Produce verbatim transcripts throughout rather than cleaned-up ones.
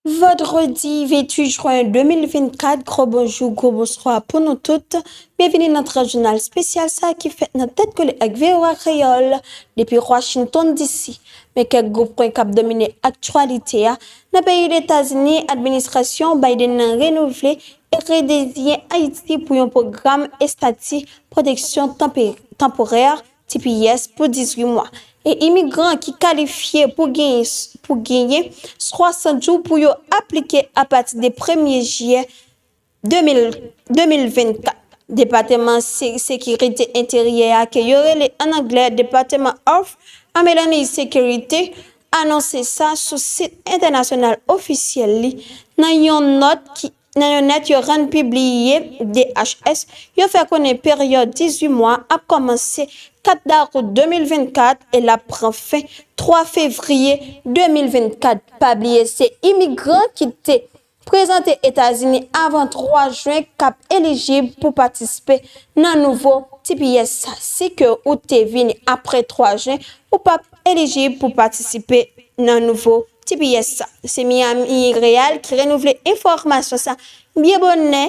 Vandredi venntuit jen de mil vennkat, gwo bonjou, gwo bonswa pou nou tout. Byenvini nan trant jounal espesyal sa ki fèt nan tèt kole ak V O A Kreyòl. Depi Washington D C, men kèk gwo pwen k ap domine aktyalite a. Nan peyi Etazini, administrasyon Biden nan renouvle e redeziyen Ayiti pou yon pwogram estati pwoteksyon tanpe-, tanporè, T P S, pou dizuit mwa. E imigran ki kalifye pou genyen, pou genyen swasant jou pou yo aplike apati de premye jiyè de mil, de mil vennkat. Depatman Se-, Sekirite Enteryè a, ke yo rele an anglè Department of Homeland Security, anonse sa sou sit entènasyonal ofisyèl li nan yon nòt ki, nan yon nòt yo rann pibliye. D H S, yo fè konnen peryòd dizuit mwa ap kòmanse kat dawout de mil vennkat e l ap pran fen twa fevriye de mil vennkat. Pa bliye, se imigran ki te prezante Etazini avan twa jen k ap elijib pou patisipe nan nouvo T P S sa. Si ke ou te vini apre twa jen, ou p ap elijib pou patisipe nan nouvo T P S sa. Se Miami Herald ki renouvle enfòmasyon sa byen bonè,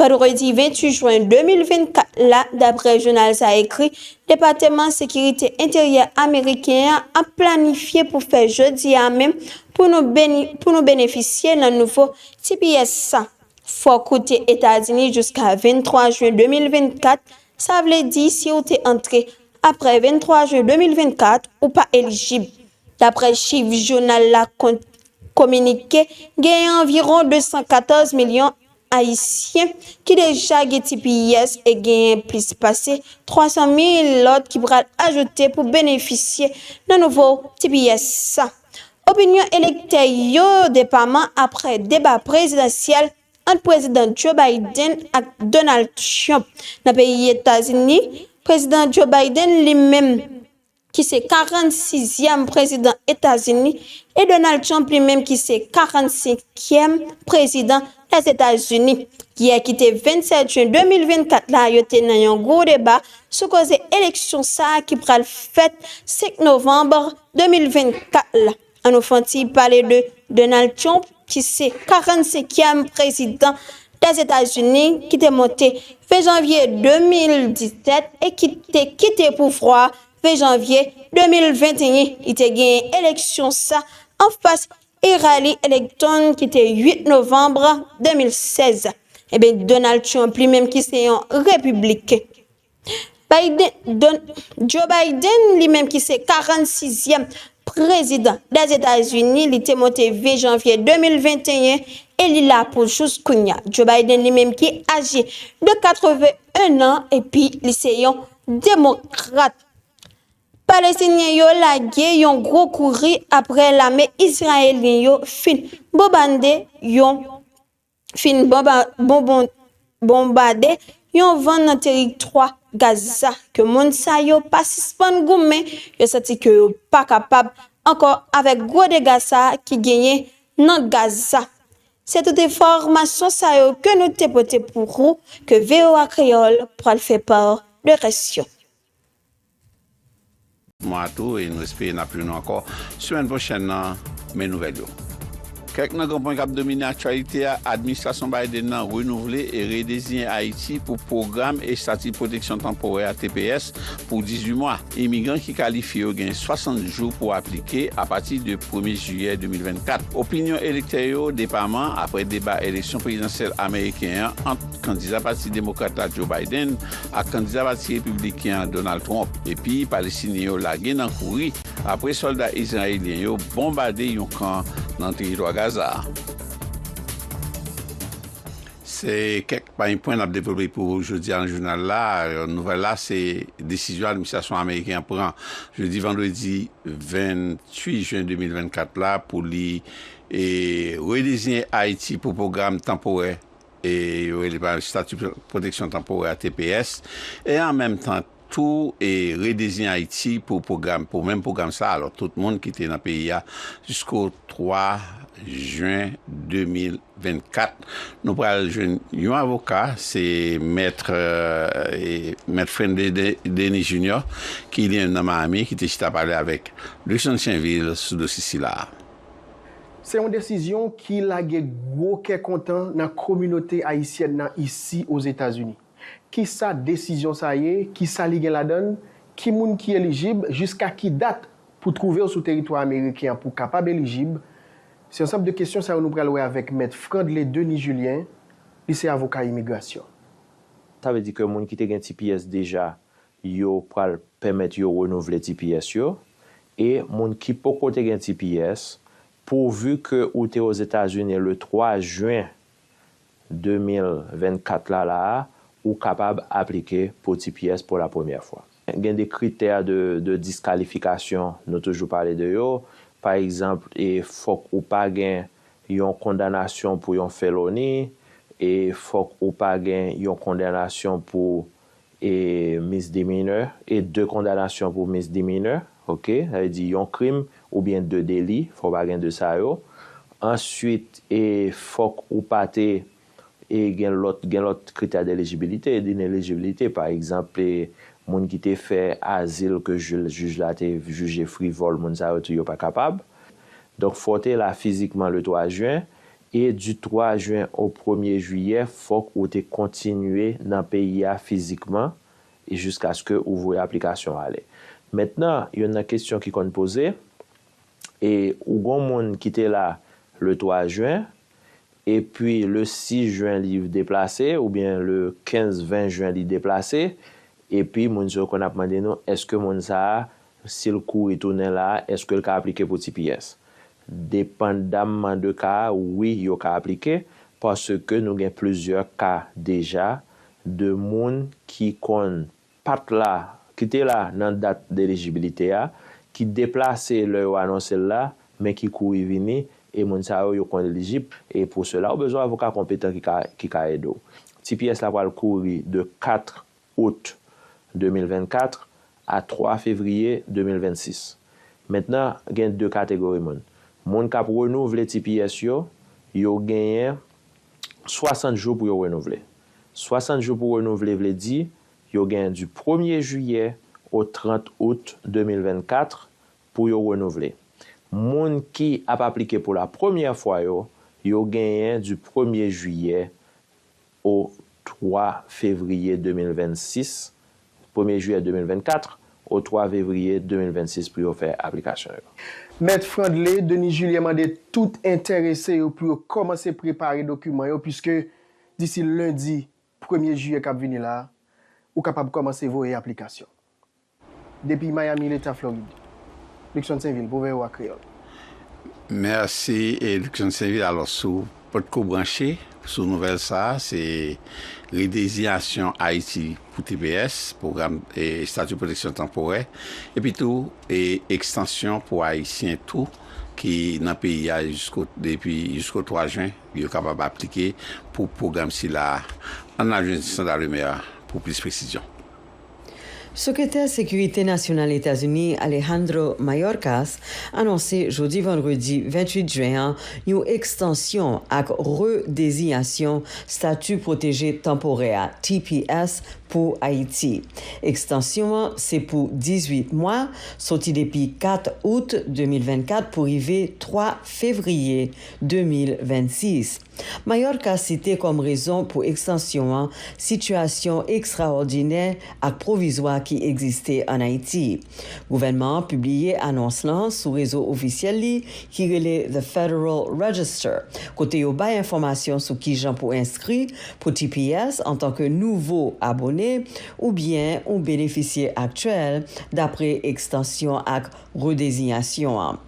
vandredi venntuit jen de mil vennkat la, dapre jounal sa ekri. Depatman Sekirite Enteryè ameriken an ap planifye pou fè jodi a menm pou nou beni-, pou nou benefisye nan nouvo T P S sa. Fòk ou te Etazini jiska venntwa jen de mil vennkat, sa vle di si ou te antre apre venntwa jen de mil vennkat, ou pa elijib. Dapre chif jounal la kon-, kominike, genyen anviwon de san katòz milyon Ayisyen ki deja gen T P S e genyen plis pase twa san mil lòt ki pral ajoute pou benefisye nan nouvo T P S sa. Opinyon elektè yo depaman apre deba prezidansyèl ant Prezidan Joe Biden ak Donald Trump. Nan peyi Etazini, Prezidan Joe Biden li menm, ki se karantsizyèm prezidan Etazini, e Donald Trump li menm, ki se karannsenkyèm prezidan Lèzetazini. Yè ki te vennsèt jen de mil vennkat la, yo te nan yon gwo deba sou koze eleksyon sa a ki pral fèt senk novanm de mil vennkat la. Ann nou fè yon ti pale de Donald Trump, ki se karannsenkyèm prezidan Dèzetazini, ki te monte ven janvye de mil disèt e ki te kite pouvwa a ven janvye de mil venteyen. Li te genyen eleksyon sa anfas Hillary Clinton, ki te uit novanm de mil sèz. Ebyen, Donald Trump, li menm ki se yon repibliken. Biden, Don-, Joe Biden, li menm ki se karantsizyèm prezidan Dèzetazini, li te monte ven janvye de mil venteyen e li la pou jous kounya. Joe Biden, li menm ki aje de katreven en an epi li se yon demokrat. Palestinyen yo lage yon gwo kouri apre lame izrayelyen yo fin bonbande yon fin bonba-, bonbon-, bonbade yon van nan teritwa Gaza, ke moun sa yo pa sispann goumen, yo santi ke yo pa kapab ankò avèk gwo dega sa ki genyen nan Gaza. Se tout enfòmasyon sa yo ke nou te pote pou ou, ke V O A Kreyòl pral fè pa de rès yo. Mwa tou, e nou espere n ap jwenn nou ankò semèn pwochèn nan men nouvèl yo. Kèk nan gran pwen k ap domine aktyalite a, administrasyon Biden nan renouvle e redeziyen Ayiti pou pwogram estati pwoteksyon tanporè, T P S, pou dizuit mwa. Imigran ki kalifye yo gen swasant jou pou aplike apati de premye jiyè de mil vennkat. Opinyon elektè yo depaman apre deba eleksyon prezidansyèl ameriken an ant kandida pati demokrat la Joe Biden ak kandida pati repibliken an Donald Trump. Epi, Palestinyen yo lage nan kouri apre sòlda izrayelyen yo bonbade yon kan nan teritwa Gaza a. Se kèk pami pwen n ap devlope pou jodi a nan jounal la. Nouvèl la, se desizyon administrasyon ameriken an pran jodi, vandredi venntuit jen de mil vennkat la pou li, e, redeziyen Ayiti pou pwogram tanporè, e, yo rele pa estati pwoteksyon tanporè, T P S, e an menm tan tou, e, redeziyen Ayiti pou pwogram, pou menm pwogram sa. Alò, tout moun ki te nan peyi a jisko twa jen de mil vennkat. Nou pral jwenn yon avoka, se mèt, e, mèt Frende De-, Denis Junior, ki li menm nan Miami, ki te chita pale avèk Luckson Chenvil sou dosye sila a. Se yon desizyon ki lage gwo kè kontan nan kominote ayisyèn nan isi Ozetazini. Kisa desizyon sa ye? Kisa li gen ladan l? Ki moun ki elijib? Jiska ki dat pou twouve w sou teritwa ameriken an pou w kapab elijib? Se ansanm de kesyon sa yo nou pral wè avèk Mèt Frandley Denis Julien, li se avoka imigrasyon. Sa vle di ke moun ki te gen T P S deja, yo pral pèmèt yo renouvle T P S yo, e moun ki poko te gen T P S, pouvi ke ou te Ozetazini le twa jen de mil vennkat la, la a, ou kapab aplike pou T P S pou la premyè fwa. Gen de kritè de, de diskalifikasyon, nou toujou pale de yo. Pa egzanp, e fòk ou pa gen yon kondanasyon pou yon feloni, e fòk ou pa gen yon kondanasyon pou e misdemeanor, e de kondanasyon pou misdemeanor, oke? Sa vle di yon krim oubyen de deli, fò w pa gen de sa yo. Answit, e fòk ou pa te, e gen lòt, gen lòt kritè delejibilite, d'inéligibilité, pa egzanp, e moun ki te fè azil ke jij, jij la te jije frivòl, moun sa yo tou yo pa kapab. Donk, fò w te la fizikman le twa jen, e di twa jen o premye jiyè, fòk ou te kontinye nan peyi a fizikman, e jiskaske ou voye aplikasyon ale. Mentnan, youn nan kesyon ki konn poze, e ou gon moun ki te la le twa jen, epi le sis jen li deplase, oubyen le kenz, ven jen li deplase, epi moun sa yo konn ap mande nou, èske moun sa a, si l kouri tounen la a, èske l ka aplike pou T P S? Depandamman de ka a, wi, yo ka aplike, paske nou gen plizyè ka deja de moun ki konn pa t la, ki te la nan dat delejibilite a, ki deplase lè yo anonse l la, men ki kouri vini, e moun sa yo, yo konn elijib, e pou sela, ou bezwen avoka konpetan ki ka, ki ka ede w. T P S la pral kouri de kat out de mil vennkat a twa fevriye de mil vennsis. Mentnan, gen de kategori moun. Moun k ap renouvle T P S yo, yo genyen swasant jou pou yo renouvle. Swasant jou pou renouvle vle di, yo genyen di premye jiyè o trant out de mil vennkat pou yo renouvle. Moun ki ap aplike pou la premyè fwa yo, yo genyen di premye jiyè o twa fevriye de mil vennsis, premye jiyè de mil vennkat, o twa fevriye de mil vennsis pou yo fè aplikasyon yo. Mèt Frandley Denis Julien mande tout enterese yo pou yo kòmanse prepare dokiman yo, piske disi lendi premye jiyè k ap vini la a, ou kapab kòmanse voye aplikasyon. Depi Miami, Leta Florid, Luckson Sainvil pou V O A Kreyòl. Mèsi, e Luckson Sainvil. Alò, si w potko branche sou nouvèl sa a, se redezinyasyon Ayiti pou T P S, pwogram, e estati pwoteksyon tanporè, epi tou, e ekstansyon pou Ayisyen tou ki nan peyi a jisko, depi jisko twa jen, yo kapab aplike pou pwogram sila a. Ann al jwenn Sandra Lemaire pou plis presizyon. Sekretè Sekirite Nasyonal Etazini Alejandro Mayorkas anonse jodi vandredi venntuit jen an yon ekstansyon ak redezinyasyon Stati Pwoteje Tanporè a, T P S, pou Ayiti. Ekstansyon an se pou dizuit mwa, soti depi kat out de mil vennkat pou rive twa fevriye de mil vennsis. Mayorkas site kòm rezon pou ekstansyon an sitiyasyon ekstraòdinè ak pwovizwa ki egziste ann Ayiti. Gouvènman an pibliye anons lan sou rezo ofisyèl li ki rele The Federal Register, kote yo bay enfòmasyon sou kijan pou enskri pou T P S antanke nouvo abone oubyen yon benefisye aktyèl, dapre ekstansyon ak redezinyasyon an.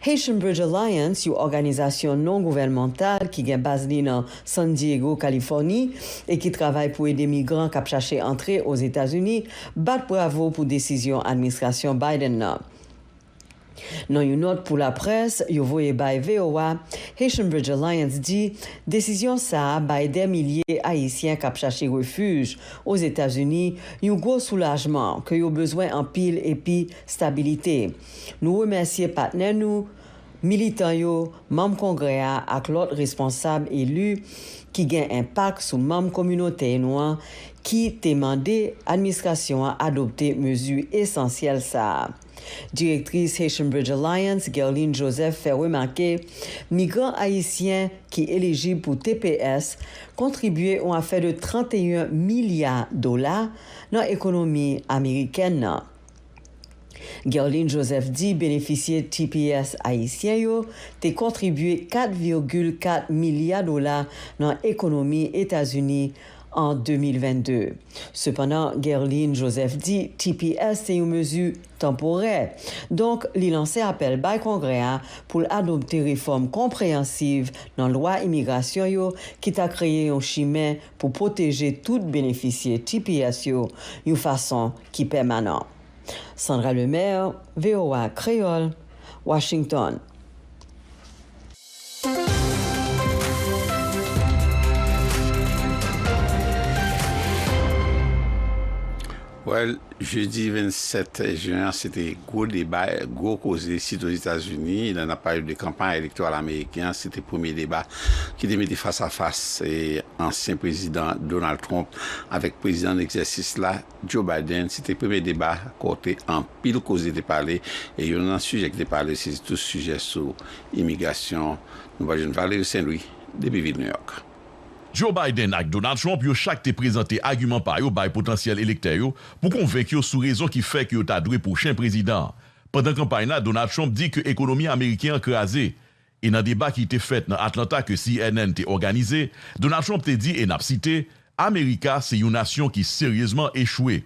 Haitian Bridge Alliance, yon òganizasyon non-gouvènmantal ki gen baz li nan San Diego, Kalifòni, e ki travay pou ede migran k ap chache antre Ozetazini, bat bravo pou desizyon administrasyon Biden nan. Nan yon nòt pou laprès yo voye bay V O A, Haitian Bridge Alliance di desizyon sa a bay dè milye Ayisyen k ap chache refij Ozetazini yon gwo soulajman ke yo bezwen anpil epi stabilite. Nou remèsye patnè nou, militan yo, manm Kongrè a ak lòt responsab eli ki gen enpak sou manm kominote nou an ki te mande administrasyon an adopte mezi esansyèl sa a. Direktris Haitian Bridge Alliance, Guerline Joseph, fè remake migran ayisyen ki elijib pou T P S kontribye yon afè de trant e yon milya dola nan ekonomi amerikèn nan. Guerline Joseph di benefisye T P S ayisyen yo te kontribye kat vigil kat milya dola nan ekonomi Etazini an de mil vennde. Sepandan, Guerline Joseph di T P S se yon mezi tanporè. Donk, li lanse apèl bay Kongrè a pou l adopte refòm konpreyansiv nan lwa imigrasyon yo ki ta kreye yon chimen pou pwoteje tout benefisye T P S yo yon fason ki pèmanan. Sandra Lemaire, V O A Kreyòl, Washington. Well, jedi vennsèt jen an, se te gwo deba, gwo koze, sitou Ozetazini, lè n ap pale de kanpay elektoral ameriken an, se te premye deba ki te mete fas a fas e ansyen prezidan Donald Trump avèk prezidan an egzèsis la, Joe Biden. Se te premye deba kote anpil koze te pale, e youn nan sijè ki te pale, se tou sijè sou imigrasyon. Nou pral jwenn Valerio Saint Louis depi vil New York. Joe Biden ak Donald Trump yo chak te prezante agiman pa yo bay potansyèl elektè yo pou konvenk yo sou rezon ki fè ke yo ta dwe pwochen prezidan an. Pandan kanpay la, Donald Trump di ke ekonomi ameriken an kraze. E nan deba ki te fèt nan Atlanta ke C N N te òganize, Donald Trump te di, e n ap site, Amerika se yon nasyon ki seryezman echwe.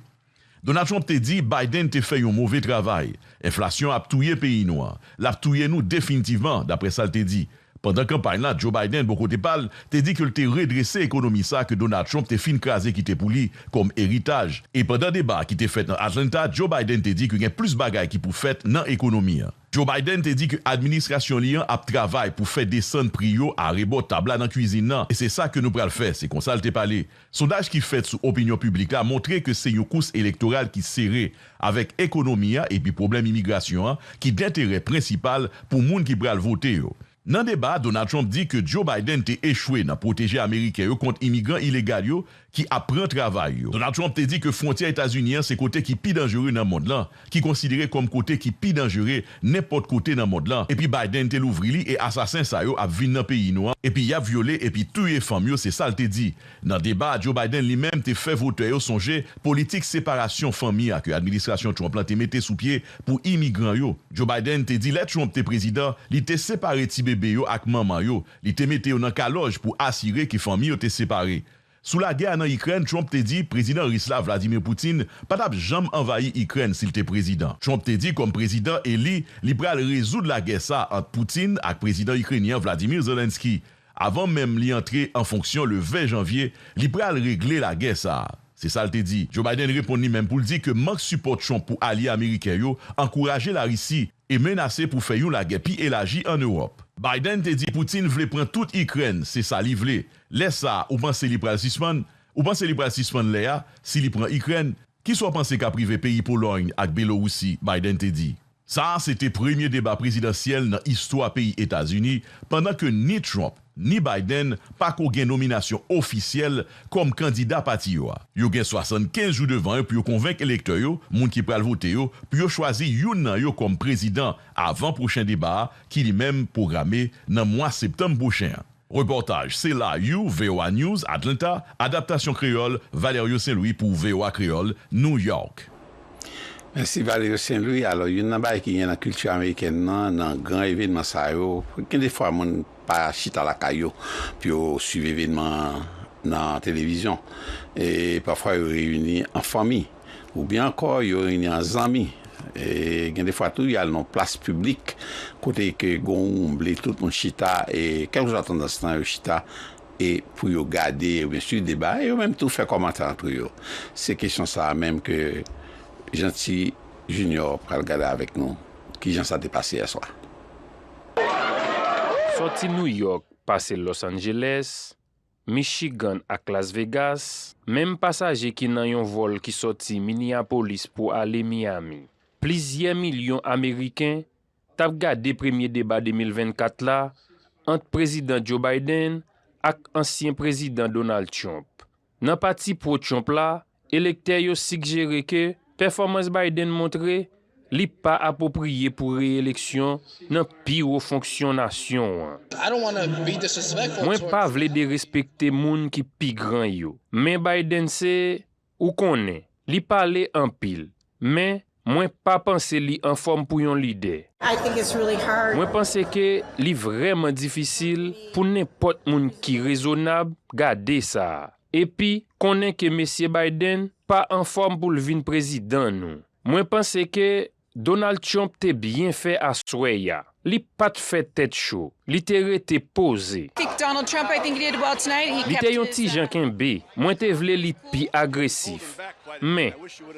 Donald Trump te di Biden te fè yon move travay. Enflasyon ap touye peyi nou an. L ap touye nou definitivman, daprè sa l te di. Pandan kanpay la, Joe Biden, bò kote pa l, te di ke l te redrese ekonomi sa ke Donald Trump te fin kraze kite pou li kòm eritaj. E pandan deba ki te fèt nan Atlanta, Joe Biden te di ke gen plis bagay ki pou fèt nan ekonomi an. Joe Biden te di ke administrasyon li an ap travay pou fè desann pri yo arebò tab la nan kwizin nan, e se sa ke nou pral fè, se konsa l te pale. Sondaj ki fèt sou opinyon piblik la montre ke se yon kous elektoral ki sere, avèk ekonomi a epi pwoblèm imigrasyon an ki denterè prensipal pou moun ki pral vote yo. Nan deba a, Donald Trump di ke Joe Biden te echwe nan pwoteje Ameriken yo kont imigran ilegal yo ki ap pran travay yo. Donald Trump te di ke fwontyè Etazini an se kote ki pi danjere nan mond lan, ki konsidere kòm kote ki pi danjere nenpòt kote nan mond lan, epi Biden te louvri li e asasen sa yo ap vin nan peyi nou an, epi y ap vyole epi touye fanm yo, se sa l te di. Nan deba a, Joe Biden li menm te fè votè yo sonje politik separasyon fanmi a ke administrasyon Trump lan te mete sou pye pou imigran yo. Joe Biden te di lè Trump te prezidan, li te separe ti bebe yo ak manman yo, li te mete yo nan kalòj pou asire ke fanmi yo te separe. Sou lagè a nan Ikrèn, Trump te di prezidan ris la Vladimir Putin pa t ap janm anvayi Ikrèn si l te prezidan. Trump te di kòm prezidan eli, li pral rezoud lagè sa ant Putin ak prezidan ikrenyen an Vladimir Zelensky. Avan menm li antre an fonksyon le ven janvye, li pral regle lagè sa a. Se sa l te di. Joe Biden reponn li menm pou l di ke mank sipò Trump pou alye ameriken yo ankouraje Larisi e menase pou fè yon lagè pi elaji ann Ewòp. Biden te di Putin vle pran tout Ikrèn, se sa li vle. Lè sa a, ou panse li pral sispann? Ou panse li pral sispann lè a, si li pran Ikrèn? Kisa w panse k ap rive peyi Polòy ak Belorisi? Biden te di. Sa a se te premye deba prezidansyèl nan istwa peyi Etazini, pandan ke ni Trump ni Biden pako gen nominasyon ofisyèl kòm kandida pati yo a. Yo gen swasannkenz jou devan yo pou yo konvenk elektè yo, moun ki pral vote yo, pou yo chwazi youn nan yo kòm prezidan avan pwochen deba a ki li menm pwograme nan mwa septanm pwochen an. Repòtaj Sela Yu, V O A News, Atlanta, adaptasyon kreyòl, Valerio Saint Louis pou V O A Kreyòl, New York. Mèsi Valerio Saint Louis. Alò, youn nan bagay ki gen nan kilti amerikèn nan, nan gran evènman sa yo, gen defwa moun pa chita lakay yo pou yo swiv evènman an nan televizyon. E pafwa yo reyini an fanmi, oubyen ankò yo reyini an zanmi. E gen defwa tou y al nan plas piblik kote ke gen yon wonble tout moun chita e kèlkeswa tandans lan yo chita e pou yo gade oubyen swiv deba e yo menm tou fè kòmantè antre yo. Se kesyon sa a menm ke Jeanty Junior pral gade avèk nou kijan sa te pase yèswa. Sòti New York, pase Los Angeles, Michigan ak Las Vegas, menm pasaje ki nan yon vòl ki sòti Minneapolis pou ale Miami. Plizyè milyon Ameriken t ap gade premye deba de mil vennkat la ant Prezidan Joe Biden ak ansyen Prezidan Donald Trump. Nan pati pro-Trump la, elektè yo sigjere ke pèfòmans Biden montre li pa apwopriye pou reyeleksyon nan pi wo fonksyon nasyon an. I don't wanna be disrespectful Mwen towards pa vle derespekte moun ki pi gran yo, men Biden se, ou konnen, li pale anpil, men mwen pa panse li anfòm pou yon lidè. I think it's really hard. Mwen panse ke li vrèman difisil pou nenpòt moun ki rezonab gade sa a, epi konnen ke Mesye Biden pa anfòm pou l vin prezidan nou. Mwen panse ke Donald Trump te byen fè aswè a. Li pa t fè tèt cho. Li te rete poze. Think Donald Trump, I think he did well tonight. He Li kept te yon his, ti uh, jan kenbe. Mwen te vle li pi agresif. Men,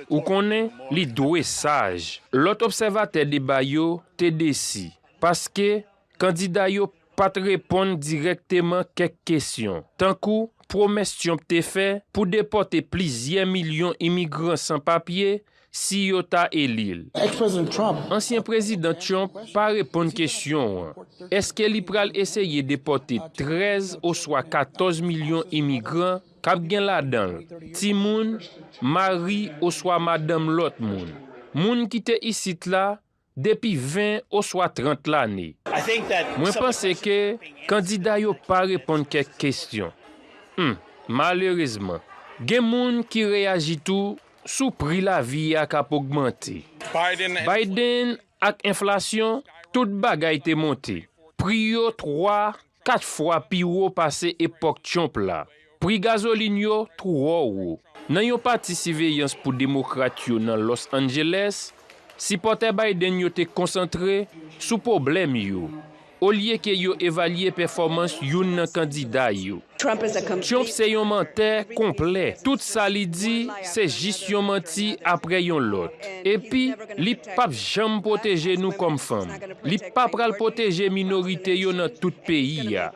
ou konnen, li dwe saj. Lòt obsèvatè deba yo te desi, paske kandida yo pa t reponn dirèkteman kèk kesyon, tankou pwomès Trump te fè pou depòte plizyè milyon imigran san papye si yo ta eli l. Ex-President Trump. Ansyen Prezidan Trump pa reponn kesyon an. Èske li pral eseye depòte trèz oswa katòz milyon imigran k ap gen ladan l timoun, mari oswa madanm lòt moun, moun ki te isit la depi ven oswa trant lane? Mwen panse ke kandida yo pa reponn kèk kesyon. Hmm, malerezman, gen moun ki reyaji tou sou pri lavi a k ap ogmante. Biden ak enflasyon, tout bagay te monte. Pri yo twa, kat fwa pi wo pase epòk Trump la. Pri gazolin yo twò wo. Nan yon pati siveyans pou Demokrat yo nan Los Angeles, sipòtè Biden yo te konsantre sou pwoblèm yo, olye ke yo evalye pèfòmans youn nan kandida yo. Trump se yon mantè konplè. Tout sa li di, se jis yon manti apre yon lòt. Epi, li p ap janm pwoteje nou kòm fanm. Li pa pral pwoteje minorite yo nan tout peyi a.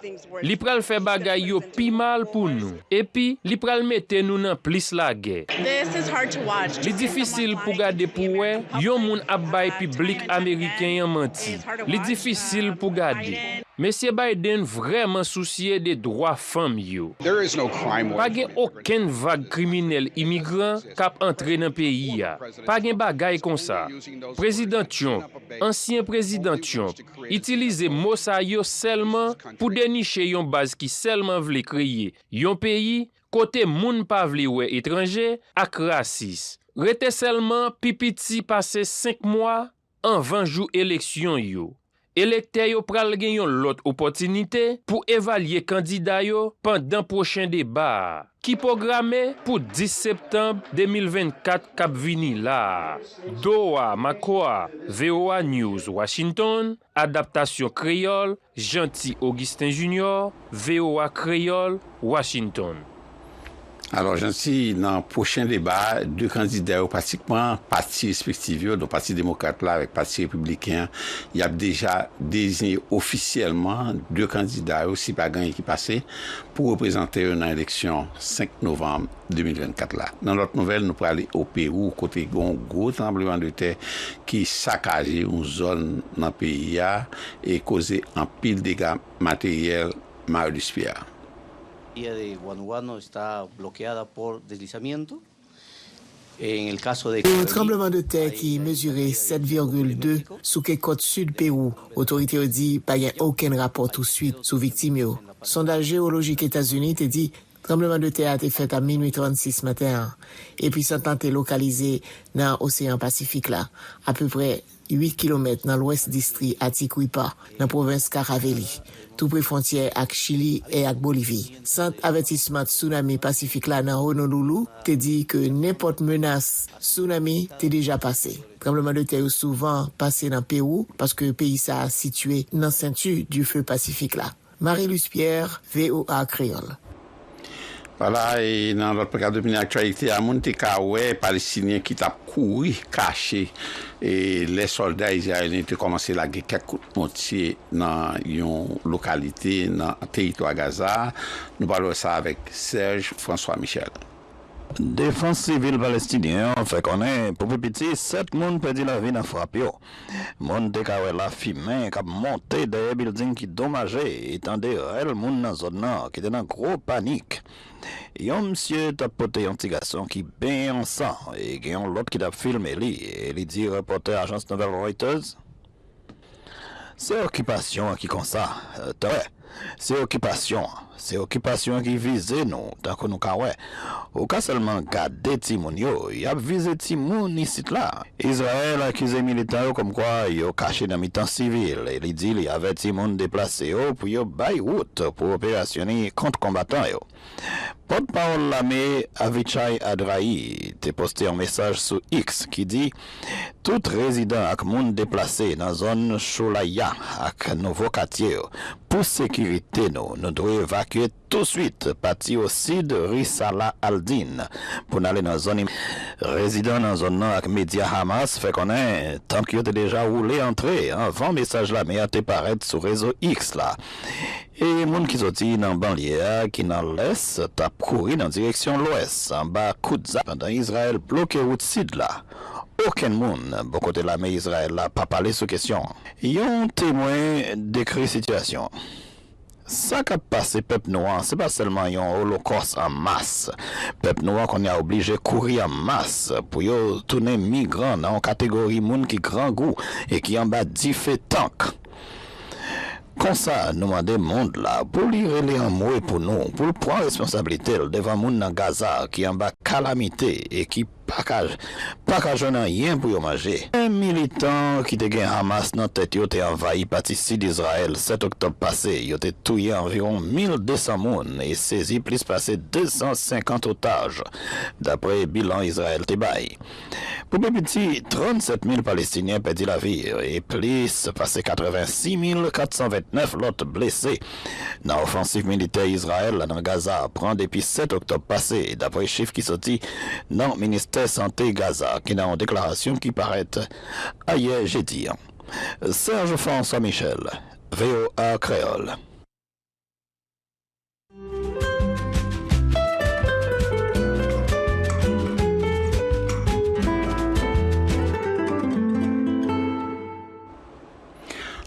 Li pral fè bagay yo pi mal pou nou. Epi, li pral mete nou nan plis lagè. Li difisil pou gade pou wè yon moun ap bay piblik ameriken an manti. Li difisil pou gade. Mesye Biden vrèman sousye de dwa fanm yo. Pa gen okenn vag kriminèl imigran k ap antre nan peyi a. Pa gen bagay konsa. Prezidan Trump, ansyen Prezidan Trump, itilize mo sa yo sèlman pou deniche yon baz ki sèlman vle kreye yon peyi kote moun pa vle wè etranje ak rasis. Rete sèlman pi piti pase senk mwa anvan jou eleksyon yo. Elektè yo pral gen yon lòt opòtinite pou evalye kandida yo pandan pwochen deba a, ki pwograme pou dis septanm de mil vennkat k ap vini la a. Doha Makoa, V O A News, Washington, adaptasyon kreyòl, Jeanty Augustin Junior, V O A Kreyòl, Washington. Alò, Jeanty, nan pwochen deba a, de kandida yo pratikman, pati respektif yo, donk Pati Demokrat la avèk Pati Repibliken an, y ap deja deziye ofisyèlman de kandida yo, si pa gen anyen ki pase, pou reprezante yo nan eleksyon senk novanm de mil vennkat la. Nan lòt nouvèl, nou prale o Pewou, kote gen yon gwo tranblemanntè ki sakaje yon zòn nan peyi a e koze anpil dega materyèl. Marius Pierre. Villa de Guanuguano está bloqueada por deslizamiento. En el caso de Tranblemanntè ki mezire sèt virgil de souke kòt sid Pewou. Otorite yo di pa gen okenn rapò touswit sou viktim yo. Sondaj jewolojik Etazini te di tranblemanntè a te fèt a minwi trannsis maten an, e pisant lan te lokalize nan Oseyan Pasifik la, apeprè uit kilomèt nan lwès distri Atiquipa, nan pwovens Caravelí, toupre fwontyè ak Chili e ak Bolivi. Sant avètisman tsunami Pasifik la nan Honolulu te di ke nenpòt menas tsunami te deja pase. Tranblemanntè yo souvan pase nan Pewou, paske peyi sa a sitiye nan senti du feu Pasifik la. Marie-Luce Pierre, V O A Kreyòl. Vwala, e nan lòt pati domine aktyalite a, moun te ka wè Palestinyen ki t ap kouri kache, e lè sòlda izrayelyen te kòmanse lage kèk kout mòtye nan yon lokalite nan teritwa Gaza. Nou pral wè sa avèk Serge François Michel. Defans sivil palestinyen an fè konnen, pou pi piti, sèt moun pèdi lavi nan frap yo. Moun te ka wè lafimen k ap monte dèyè bilding ki domaje e tande rèl moun nan zòn nan ki te nan gwo panik. Yon msye t ap pote yon ti gason ki benyen an san e gen yon lòt ki t ap filme li, e li di repòtè ajans nouvèl Reuters, Se okipasyon an ki konsa, tankou. Se okipasyon an. Se okipasyon an ki vize nou, tankou nou ka wè. Ou ka sèlman gade timoun yo, y ap vize timoun isit la. Izrayèl akize militan yo kòmkwa yo kache nan mitan sivil, e li di li avèti moun deplase yo pou yo bay wout pou operasyon li kont konbatan yo. Pòtpawòl lame Avichai Adrayi te poste yon mesaj sou X ki di, Tout rezidan ak moun deplase nan zòn Sholaya ak nouvo katye yo, pou sekirite nou, nou dwe evakye touswit, pati o sid ri Salah al-Din, pou n ale nan zòn im-, Rezidan nan zòn nan ak medya Hamas fè konnen tank yo te deja woule antre anvan mesaj lame a te parèt sou rezo X la. E moun ki soti nan banlye a, ki nan lès, t ap kouri nan direksyon lwès, anba kout zam, pandan Izrayèl bloke wout sid la. Okenn moun bò kote lame Izrayèl la pa pale sou kesyon an. Yon temwen dekri sitiyasyon an. Sa k ap pase pèp nou an, se pa sèlman yon olokòs an mas. Pèp nou an kounye a oblije kouri an mas pou yo tounen migran nan yon kategori moun ki grangou e ki anba dife tank. Konsa, nou mande mond la pou li rele anmwe pou nou, pou l pran responsablite l devan moun nan Gaza ki anba kalamite e ki pa ka, pa ka jwenn anyen pou yo manje. Militan ki te gen Hamas nan tèt yo te anvayi pati sid Izrayèl sèt oktòb pase. Yo te touye anviwon mil de san moun e sezi plis pase de san senkant otaj, dapre bilan Izrayèl te bay. Pou pi piti, trannsèt mil Palestinyen pèdi lavi yo e plis pase katrevensis mil kat san vennèf lòt blese nan ofansiv militè Izrayèl la nan Gaza pran depi sèt oktòb pase, dapre chif ki soti nan Ministè Sante Gaza, ki nan yon deklarasyon ki parèt ayè jedi an. Serge François Michel, V O A Kreyòl.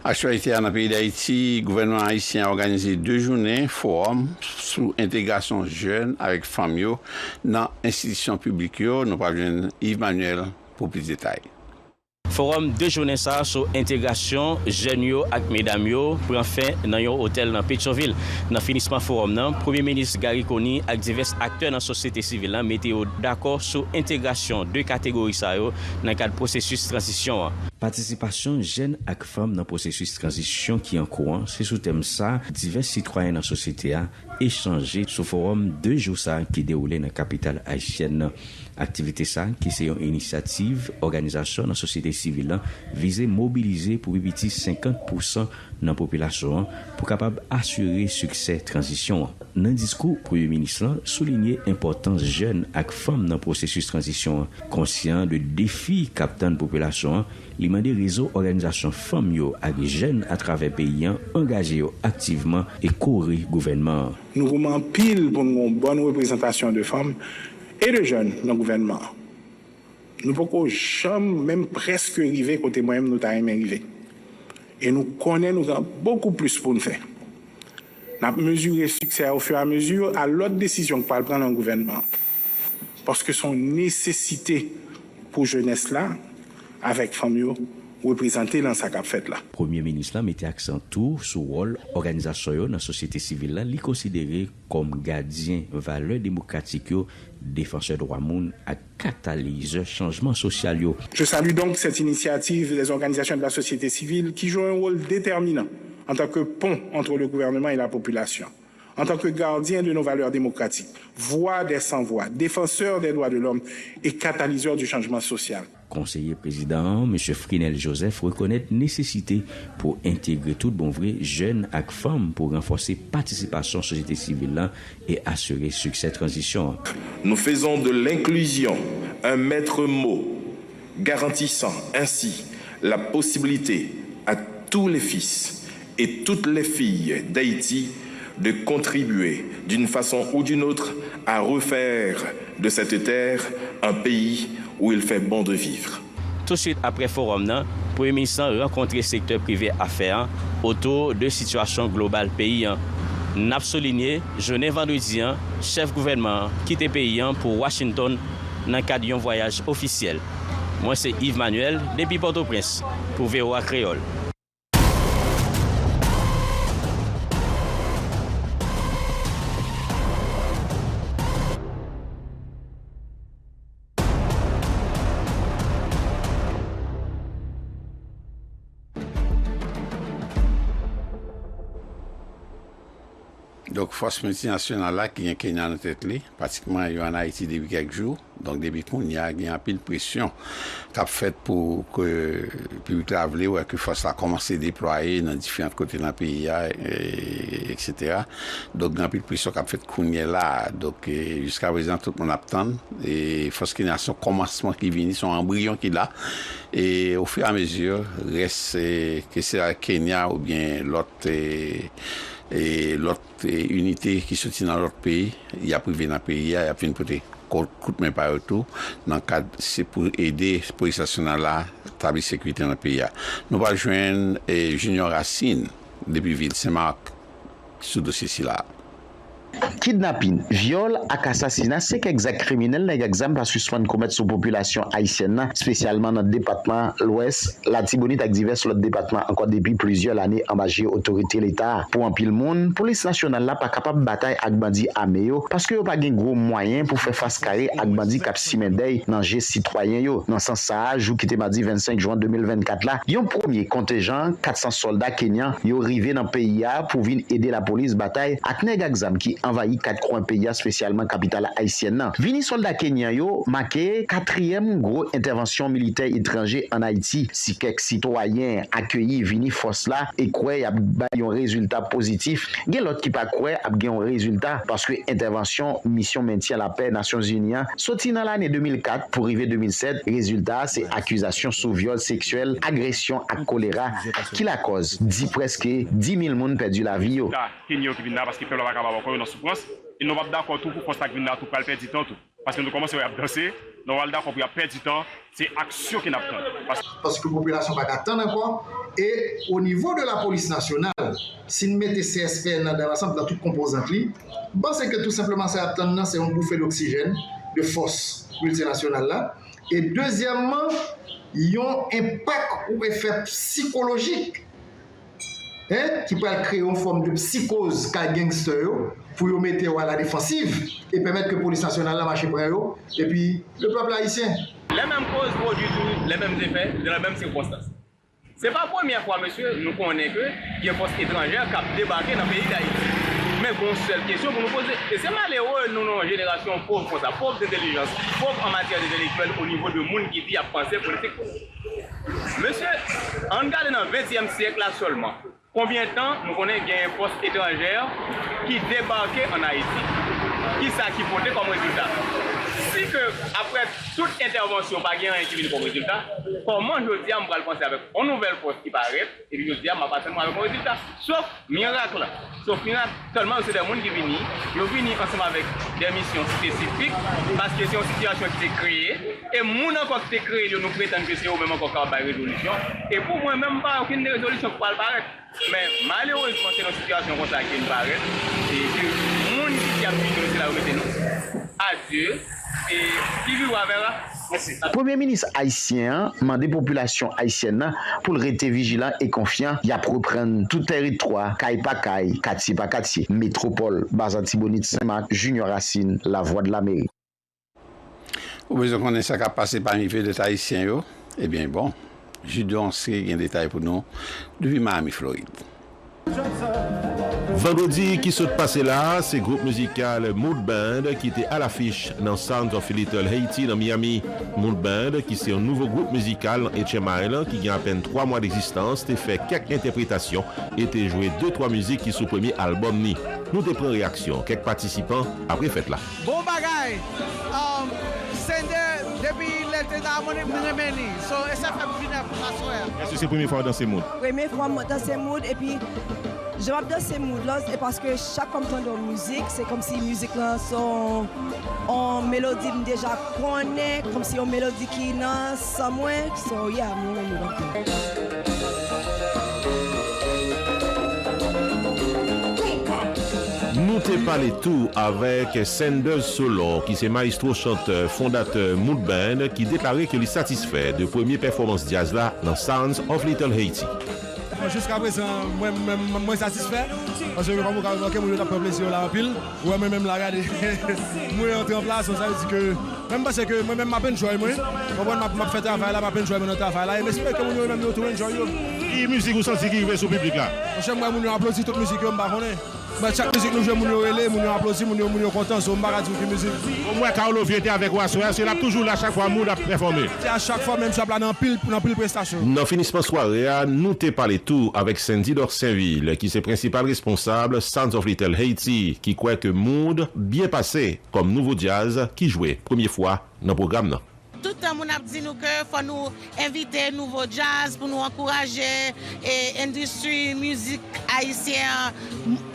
Aktyalite a nan peyi Dayiti, gouvènman ayisyen an òganize de jounen fowòm sou entegrasyon jèn avèk fanm yo nan enstitisyon piblik yo. Nou pral jwenn Yves Manuel pou plis detay. Fowòm de jounen sa a sou entegrasyon jèn yo ak medam yo pran fen nan yon otèl nan Petyonvil. Nan finisman fowòm nan, Premye Minis Garry Conille ak divès aktè nan sosyete sivil la mete yo dakò sou entegrasyon de kategori sa yo nan kad pwosesis tranzisyon an. Patisipasyon jèn ak fanm nan pwosesis tranzisyon ki an kou an, se sou tèm sa divès sitwayen nan sosyete a echanje sou fowòm de jou sa a ki dewoule nan kapital ayisyèn nan. Aktivite sa a, ki se yon inisyativ òganizasyon nan sosyete sivil lan, vize mobilize pou pi piti senkant pousan nan popilasyon an pou kapab asire siksè tranzisyon an. Nan diskou, Premye Minis lan soulinye enpòtans jèn ak fanm nan pwosesis tranzisyon an. Konsyan de defi k ap tann popilasyon an, li mande rezo òganizasyon fanm yo ak jèn atravè peyi an angaje yo aktivman e kore gouvènman an. Nou goumen anpil pou n gen yon bòn reprezantasyon de fanm e de jèn nan gouvènman an. Nou poko janm menm prèske rive kote mwen menm nou ta renmen rive. E nou konnen nou gen bokou plis pou n fè. N ap mezire siksè a ofiramezu a lòt desizyon k pral pran nan gouvènman an. Paske se yon nesesite pou jenès la avèk fanm yo reprezante nan sa k ap fèt la. Premye minis lan mete aksan tou sou wòl òganizasyon yo nan sosyete sivil la li konsidere kòm gadyen valè demokratik yo, defansè dwa moun ak katalizè chanjman sosyal yo. Je salue donc cette initiative des organisations de la société civile qui jouent un rôle déterminant en tant que pont entre le gouvernement et la population, en tant que gardiens de nos valeurs démocratiques, voix des sans voix, défenseurs des droits de l'homme et catalyseurs du changement social. Konseye prezidan an, Mesye Frinel Joseph, rekonèt nesesite pou entegre tout bon vre jèn ak fanm pou ranfòse patisipasyon sosyete sivil la e asire siksè tranzisyon an. Nous faisons de l'inclusion un maître mot, garantissant ainsi la possibilité à tous les fils et toutes les filles d'Haïti de contribuer d'une façon ou d'une autre à refaire de cette terre un pays où il fait bon de vivre. Touswit aprè fowòm nan, Premye Minis lan rankontre sektè prive afè an otou de sitiyasyon global peyi an. N ap soulinye, jounen vandredi an, chèf gouvènman an kite peyi an pou Washington nan kad yon vwayaj ofisyèl. Mwen se Yves Manuel depi Pòtoprens pou V O A Kreyòl. Donk, fòs miltinasyonal la ki gen Kenya nan tèt li, pratikman yo ann Ayiti depi kèk jou. Donk, depi kounye a, gen anpil presyon k ap fèt pou ke piblik la vle wè ke fòs la kòmanse deplwaye nan diferan kote nan peyi a, e, etsetera. Donk, gen anpil presyon k ap fèt kounye la a. Donk, e, jiskaprezan, tout moun ap tann. E fòs Kenya se yon kòmansman ki vini, se yon anbriyon ki la. E, ofiramezi, rès, e, ke se Kenya oubyen lòt, e, e, lòt, e, inite ki soti nan lòt peyi, y ap rive nan peyi a, y ap vin pote ko-, kout men pa yo tou, nan kad se pou ede polis nasyonal la tabli sekirite nan peyi a. Nou pral jwenn, e, Junior Racine, depi vil Senmak, sou dosye sila a. Kidnapin, vyòl ak asasina se kèk zak kriminèl nèg ak zam pa sispann komèt sou popilasyon ayisyèn nan, espesyalman nan depatman Lwès, Latibonit ak divès lòt depatman ankò depi plizyè lane anba je otorite Leta a. Pou anpil moun, polis nasyonal la pa kapab batay ak bandi ame yo paske yo pa gen gwo mwayen pou fè fas kare ak bandi k ap simen dèy nan je sitwayen yo. Nan sans sa a, jou ki te madi vennsenk jen de mil vennkat la, yon premye kontenjan kat san sòlda kenyan yo rive nan peyi a pou vin ede lapolis batay ak nèg ak zam ki anvayi kat kwen peyi a, espesyalman kapital ayisyèn nan. Vini sòlda kenyan yo make katriyèm gwo entèvansyon militè etranje ann Ayiti. Si kèk sitwayen akeyi vini fòs la e kwè y ap bay yon rezilta pozitif, gen lòt ki pa kwè ap gen yon rezilta, paske entèvansyon Misyon Mentyen Lapè Nasyonzini an soti nan lane de mil kat pou rive de mil sèt, rezilta a se akizasyon sou vyòl seksyèl, agresyon ak kolera ki lakòz di prèske dis mil moun pèdi lavi yo. Sòlda kenyan yo ki vin la, paske pèp la pa kapab ankò, yo nan soufrans. E nou p ap dakò tou pou fòs la k vin la tou pral pèdi tan tou. Paske nou kòmanse wè y ap danse, nou pral dakò pou y ap pèdi tan, se aksyon ke n ap tann. Pas- Paske popilasyon pa ka tann ankò. E o nivo de lapolis nasyonal, si n mete C S P N nan dan lansanm, dan tout konpozant li, m panse ke tou senpleman sa y ap tann nan, se yon boufe doksijèn de fòs miltinasyonal la. E dezyèmman, yon enpak ou efè sikolojik, en, ki pral kreye yon fòm de psikoz kay gangstè yo, pou yo mete yo a la defansiv e pèmèt ke polis nasyonal la mache pran yo, epi le pèp ayisyen. Les mêmes causes produisent toujours les mêmes effets dans les mêmes circonstances. Se pa premyè fwa, mesye, nou konnen ke gen fòs etranjè k ap debake nan peyi Dayiti. Men gen yon sèl kesyon pou nou poze. E se malere nou nan yon jenerasyon pòv konsa, pòv dentèlijans, pòv an matyè entèlektyèl o nivo de moun ki di y ap panse politik pou nou. Mesye, ann gade nan ventyèm syèk la sèlman. Konbyen tan nou konnen gen fòs etranjè ki debake ann Ayiti? Kisa ki pote kòm rezilta? Si ke aprè tout entèvansyon pa gen anyen ki vin kòm rezilta, kòman jodi a m pral panse avèk yon nouvèl fòs ki parèt, epi jodi a m ap pase mwen avèk yon rezilta? Sof mirak la. Sof mirak, tèlman yo se de moun ki vini, yo vini ansanm avèk de misyon espesifik, paske se yon sitiyasyon ki te kreye, e moun ankò ki te kreye yo, nou pretann ke se yo menm ankò k ap bay rezolisyon. E pou mwen menm, m pa wè okenn rezolisyon ki pral parèt. Men, malerezman, se nan sitiyasyon konsa ke n parèt, e ke moun ki, ki ap vini yo, se la yo mete nou. Adye, e ki viv avè la. Mèsi. Premye minis ayisyen an mande popilasyon ayisyèn nan pou l rete vijilan e konfyan y ap reprann tout tèritwa, kay pa kay, katye pa katye, metwopòl, Baz Latibonit, Senmak, Junior Racine, Lavwadlamerik. Ou bezwen konnen sa k ap pase pami vedèt ayisyen yo? Ebyen, bon, Jude Onse gen detay pou nou depi Miami, Florid. Vandredi ki sot pase la a, se gwoup mizikal Mood Band ki te alafich nan Sounds of Little Haiti nan Miami. Mood Band, ki se yon nouvo gwoup mizikal nan H M I lan ki gen apèn twa mwa degzistans, te fè kèk entèpretasyon e te jwe de twa mizik ki sou premye albòm ni. Nou te pran reyaksyon kèk patisipan apre fèt la. Bon bagay. Um, Sender, depi lè l te nan Amonik, m renmen li. So, e sa fè m vin aswè a. Èske se premye fwa w danse Mood? Premye fwa m danse Mood, epi Jan m ap danse Mood lan, se paske chak fwa m tande yon mizik, se kòmsi mizik lan se yon, yon melodi m deja konnen, kòmsi yon melodi ki nan san mwen. So, yeah, m renmen Mood anpil. Nou te pale tou avèk Sanders Solon, ki se mayestwo chantè fondatè Mood Band, ki deklare ke li satisfè de premye pèfòmans djaz la nan Sounds of Little Haiti. Bon, jiskaprezan, mwen, mwen, mwen satisfè. Paske kòm ou ka remake, moun yo t ap pran plezi yo la anpil. Ou wè mwen menm la, gade. Mwen antre an plasyon, sa vle di ke mwen m panse ke mwen menm m ap enjoy mwen. Konprann, m ap, m ap fè travay la, m ap enjoy mwen nan travay la. E m espere ke moun yo menm yo tou enjoy yo. Ki mizik ou santi ki rive sou piblik la? Monchè, m wè moun yo aplodi tout mizik yo, m pa konnen. But chak mizik nou jwe, moun yo rele, moun yo aplodi, moun yo, moun yo kontan, so m pa ka di w ki mizik. Bon, m wè Carlo Vieux te avèk ou aswè a, se l ap toujou la chak fwa Mood ap pèfòme. Se a chak fwa menm chap la nan anpil, nan anpil prestasyon. Nan finisman sware a, nou te pale tou avèk Sendy Dorsainville, ki se prensipal responsab Sounds of Little Haiti, ki kwè ke Mood byen pase kòm nouvo djaz ki jwe premye fwa nan pwogram nan. Tout tan moun ap di nou ke fò nou envite nouvo djaz pou nou ankouraje e endistri mizik ayisyen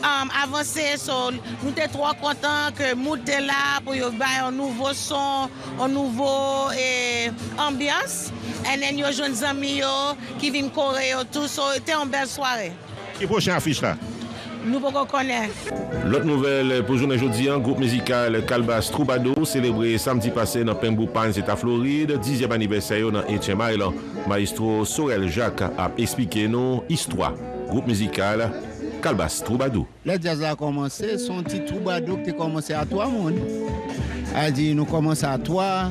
an um, avanse. So, nou te twò kontan ke Mood te la pou yo bay yon nouvo son, yon nouvo e, anbyans. And then yo jwenn zanmi yo ki vin kore yo tou. So, te yon bèl sware. Ki pwochen afich la? Nou poko konnen. Lòt nouvèl pou jounen jodi an, gwoup mizikal Kalbas Twoubadou selebre samdi pase nan Pembroke Pines, Eta Florid, dizyèm anivèsè yo nan H M Island. Mayestwo Sorel Jacques ap esplike nou istwa gwoup mizikal Kalbas Twoubadou. Lè djaz la kòmanse, se yon ti twoubadou ki te kòmanse a twa moun. A di nou kòmanse a twa,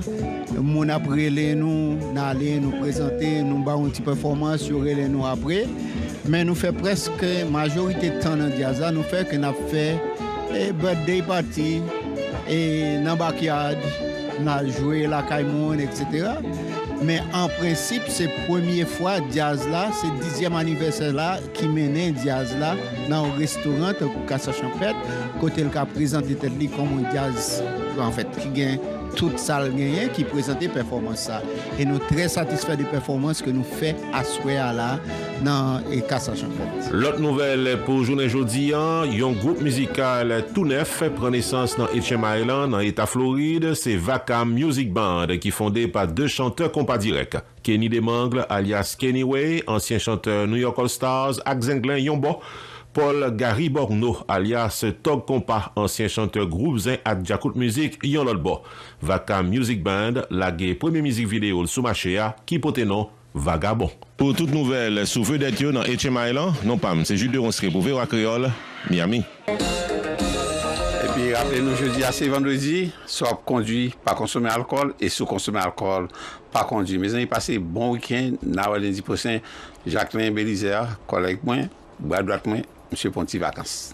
moun ap rele nou, n ale, nou prezante, nou ba yon ti pèfòmans, yo rele nou apre. Men nou fè prèske majorite tan nan djaz la, nou fè ke n ap fè e, birthday party, e, nan backyard, n al jwe lakay moun, etsetera. Men an prensip, se premye fwa djaz la, se dizyèm anivèsè la ki mennen djaz la nan yon restoran tankou Kasa Chanpèt, kote l ka prezante tèt li kòm yon djaz, anfèt, ki gen tout sa l genyen ki prezante pèfòmans sa. E nou trè satisfè de pèfòmans ke nou fè aswè a la nan Kasa Chanpèt. Lòt nouvèl pou jounen jodi an, yon gwoup mizikal tou nèf pran nesans nan H M Island, nan Eta Florid. Se Vakam Music Band ki fonde pa de chantè konpa dirèk, Kenny Demangle alyas Kenny Way, ansyen chantè New York All Stars ak Zenglen yon bò, Paul Gary Borgneau alyas Tòg Konpa, ansyen chantè gwoup Zen ak Djakout Music yon lòt bò. Vakam Music Band lage premye mizik videyo l sou mache a ki pote non Vagabon. Pou tout nouvèl sou vedèt yo nan H M I lan, non pa m se Jude Deronceray pou V O A Kreyòl, Miami. Epi raple nou jodi a se vandredi, si w ap kondwi, pa konsome alkòl, e si w konsome alkòl, pa kondwi. Mezanmi, pase bon wikenn, n a wè lendi pwochen. Jacquelin Belizaire, kòlèg mwen, bra dwat mwen, misye pran ti vakans.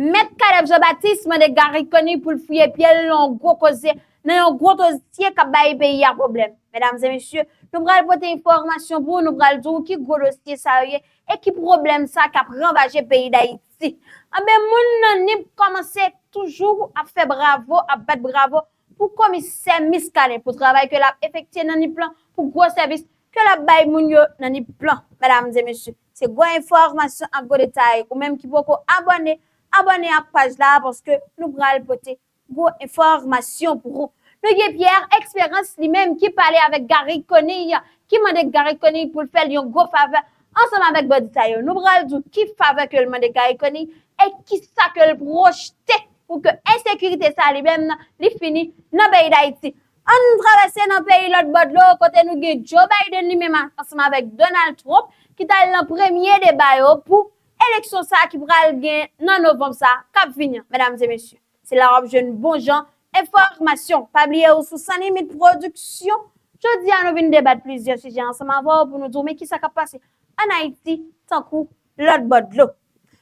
Mèt Caleb Jean Baptiste mande Garry Conille pou l fouye pye l nan yon gwo koze, nan yon gwo dosye k ap bay peyi a pwoblèm. Medam e mesye, nou pral pote enfòmasyon pou ou, nou pral di w ki gwo dosye sa yo ye e ki pwoblèm sa k ap ranvaje peyi Dayiti. Anben, moun nan Nip kòmanse toujou ap fè bravo, ap bat bravo pou komisè Muscadin pou travay ke l ap efektye nan Nip lan, pou gwo sèvis ke l ap bay moun yo nan Nip lan. Medam e mesye, se gwo enfòmasyon ak gwo detay. Ou menm ki poko abòne, abòne ak paj la paske nou pral pote gwo enfòmasyon pou ou. Nou gen Pierre Espérance, li menm, ki pale avèk Garry Conille, ki mande Garry Conille pou l fè l yon gwo favè ansanm avèk bandi sa yo. Nou pral di w ki favè ke l mande Garry Conille e kisa ke l pwojte pou ke ensekirite sa li menm li fini nan peyi Dayiti. Ann travèse nan peyi lòt bò dlo kote nou gen Joe Biden li menm ansanm avèk Donald Trump ki t al nan premye deba yo pou eleksyon sa ki pral gen nan novanm sa k ap vini an, medam e mesye. Se la w ap jwenn bon jan enfòmasyon. Pa bliye ou sou San Limit Pwodiksyon. Jodi a nou vin debat plizyè sijè ansanm avè w pou nou di w men kisa k ap pase ann Ayiti tankou lòt bò dlo.